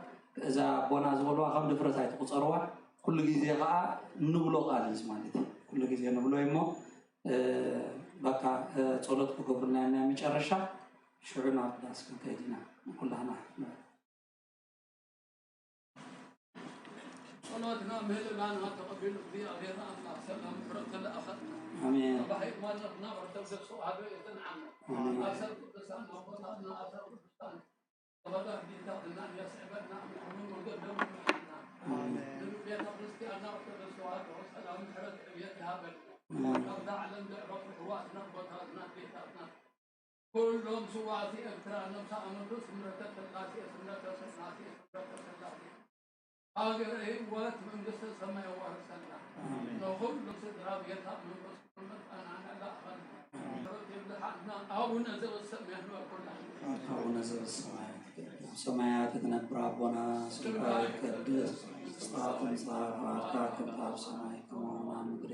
እዛ ኣቦና ዝበልዋ ከም ድፍረት ኣይትቁጸርዋ። ኩሉ ግዜ ከዓ ንብሎ ቃል እዩ ማለት እዩ። ኩሉ ግዜ ንብሎ እዩ እሞ በቃ ጸሎት ክገብሩና ናይ መጨረሻ ሽዑ ናብ ዳስ ክንከይድ ኢና ኩላህና። ጸሎትና ምህልላና ተቐቢሉ እግዚኣብሔር ኣምላኽ ሰላም ምሕረት ተለኣኸልና። ኣሜን። ኣብ ሃይማኖትና ኦርቶዶክስ ተዋህዶ የጽንዓና። ኣሜን። ኣሰር ቅዱሳን ኣቦታትና ኣሰር ቅዱሳን ተዋህዶ ኣዴታትና የስዕበና። ምእመኑ ወገን ደሙ ይምሓና። ኣሜን። ንቤተ ክርስቲያንና ኦርቶዶክስ ተዋህዶ ሰላም ምሕረት ዕብየት ይሃበልና። ኣሜን። ካብዛ ዓለም ዘዕረፉ ኣሕዋትና ኣቦታትና ኣዴታትና ኩሎም ስዋእቲ ኤርትራ ነብሰ ኣመቱ ስምረተ ስላሴ ስምረተ ስላሴ ስምረተ ስላሴ ሃገረ ህይወት መንግስተ ሰማይ ኣዋርሰና። ንኹሎም ስድራ ቤታ መንፈስ ቅዱስ መጣና ንላእኸልና። ጸሎት ይብዝሓልና። ኣቡነ ዘበሰማያት ንበል ኩልና። ኣቡነ ዘበሰማያት ይትቀደስ ስምከ ትትነብር ኣቦና ስምካ ይቀደስ ምጻእካ ትምጻእ ፈቃድካ ከምቲ ኣብ ሰማይ ከማኡ ኣብ ምድሪ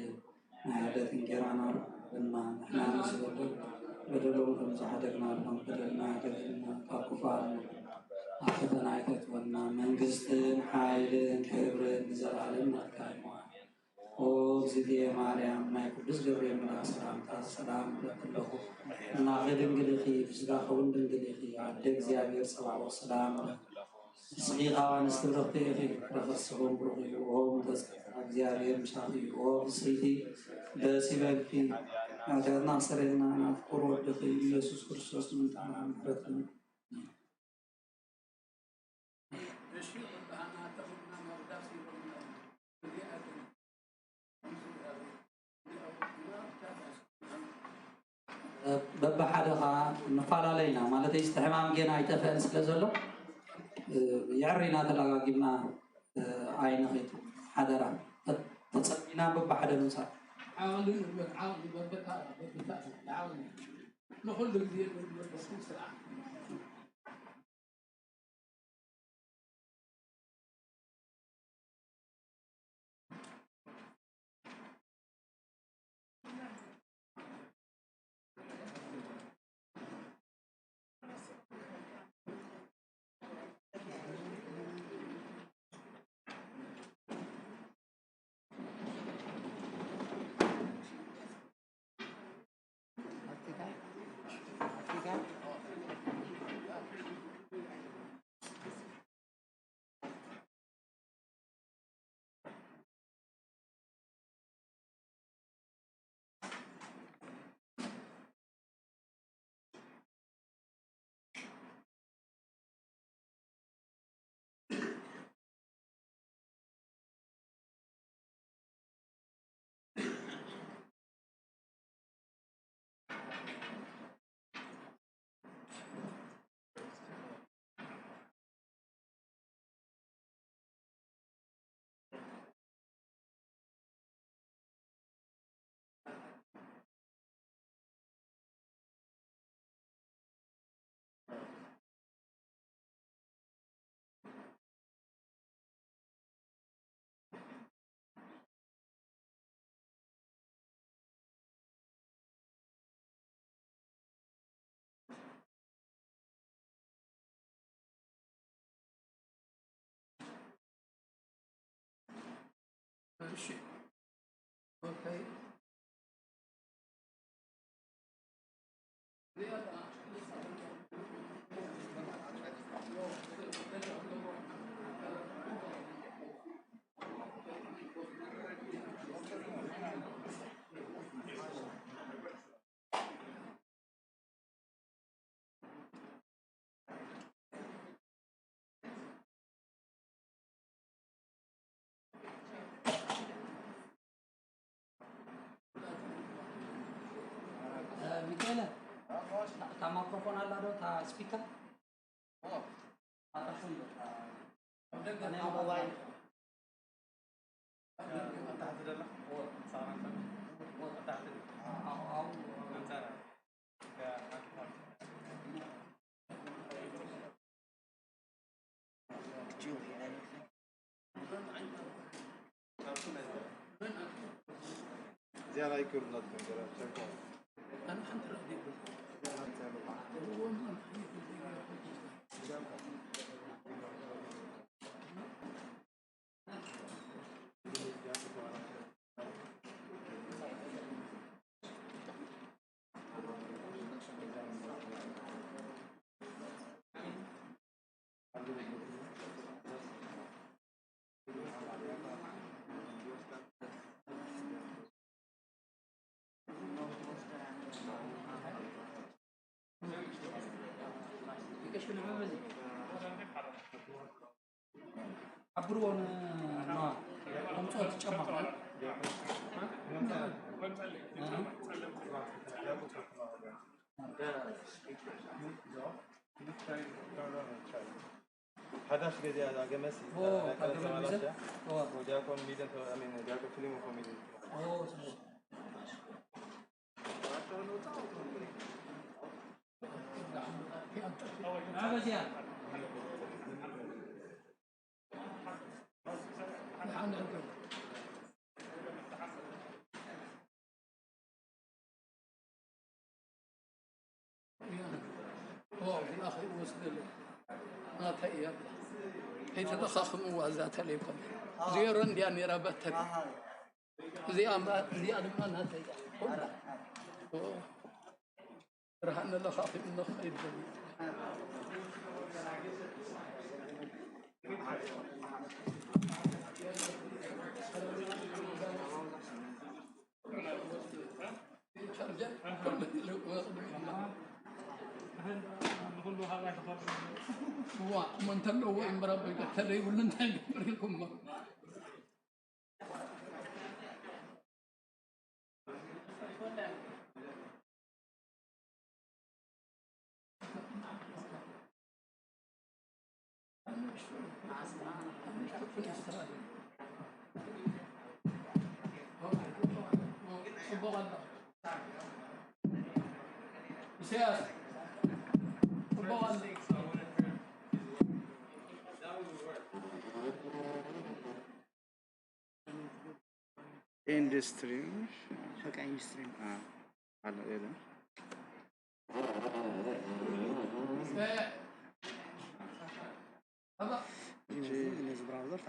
ናይ ዕለት እንጌራና ሃበና ንሕና ንዝበደል በደሎም ከም ዝሓደግናሎም በደልና ይሓድገና ካብ ክፉእ ኣድሕነና ኣብ ፈተና ኣይተእትወና መንግስትን ሓይልን ክብርን ንዘለኣለም ናትካ እዩ። ኦ እግዝእትየ ማርያም ናይ ቅዱስ ገብርኤል መልኣክ ሰላምታ ሰላም እብለኪ ኣለኹ። ኣምላኺ ድንግል ኢኺ፣ ብስጋኺ እውን ድንግል ኢኺ። ኣደ እግዚኣብሔር ጸባኦት ሰላም እብለኪ። ንስኺ ካብ ኣንስቲ ብርኽቲ ኢኺ፣ ፍረ ከርስኺ እውን ብሩኽ እዩ። ኦ ምልዕተ ጸጋ እግዚኣብሔር ምሳኺ እዩ። ኦ ፍስሕቲ ደስ ይበልኪ፣ ሓጢኣትና ኣስተሰርየልና ናብ ፍቁር ወድኺ ኢየሱስ ክርስቶስ ንምንታና ምሕረትን በብሓደ ከዓ ንፈላለ ኢና ማለት እዩ። እቲ ሕማም ጌና ኣይጠፍአን ስለ ዘሎ የዕሪና ተላጋጊብና ኣይንኺድ ሓደራ። ተጸሚና በብሓደ ምምሳል ዓቕሊ ንግበር ዓቕሊ በብታ በብታ ዓቕሊ ንኹሉ ግዜ ንግበር በስኩም ስርዓት Okay. ሚካኤለ፣ እታ ማይክሮፎን ኣላ ዶ? እታ ስፒከር? ኣታ ሹም። ኣብ ደገ ናይ ሞባይል። ኣብ ታሕቲ ደላ? ሳራ። ኣብ ታሕቲ። ኣው፣ ኣው። ኣንጻር። እዚኣ ናይ ክብርነት ነገር ኣትሸካ። ሓብርዎ ንማ ኣምፅኦ እቲ ጫማ። ሓዳሽ ገዚኣ እዛ ገመሲ፣ ኦ፣ እታ ናይ ቀደም እታ ገመሲ ዘበላሽያ። ኦ። ዲያቆን ሚደን ተ-፣ ኣሚን፣ ዲያቆን ፊሊሞን ኮሚደን። ኦ፣ ስለ ናተይ እያ። ከይተለኻኽምዋ እዛ ተሌፎን። ዜሮ እንድያ ነይራ ባተሪ። እዚኣ እምበኣር፣ እዚኣ ድማ ናተይ እያ። ኩላ። ኦ። ብርሃን ለኻኺ እንኽእል። ዋ፣ እሞ እንተለዎ እምበር ኣቦይ፣ እንተዘይብሉ እንታይ ይገብር ኢልኩሞ? ኢሳያስ፣ ጽቡቕ ኣሎ። ኢንዱስትሪ። በቃ ኢንዱስትሪ። አ፣ አለ፣ የለም። እነዚህ ብራውዘር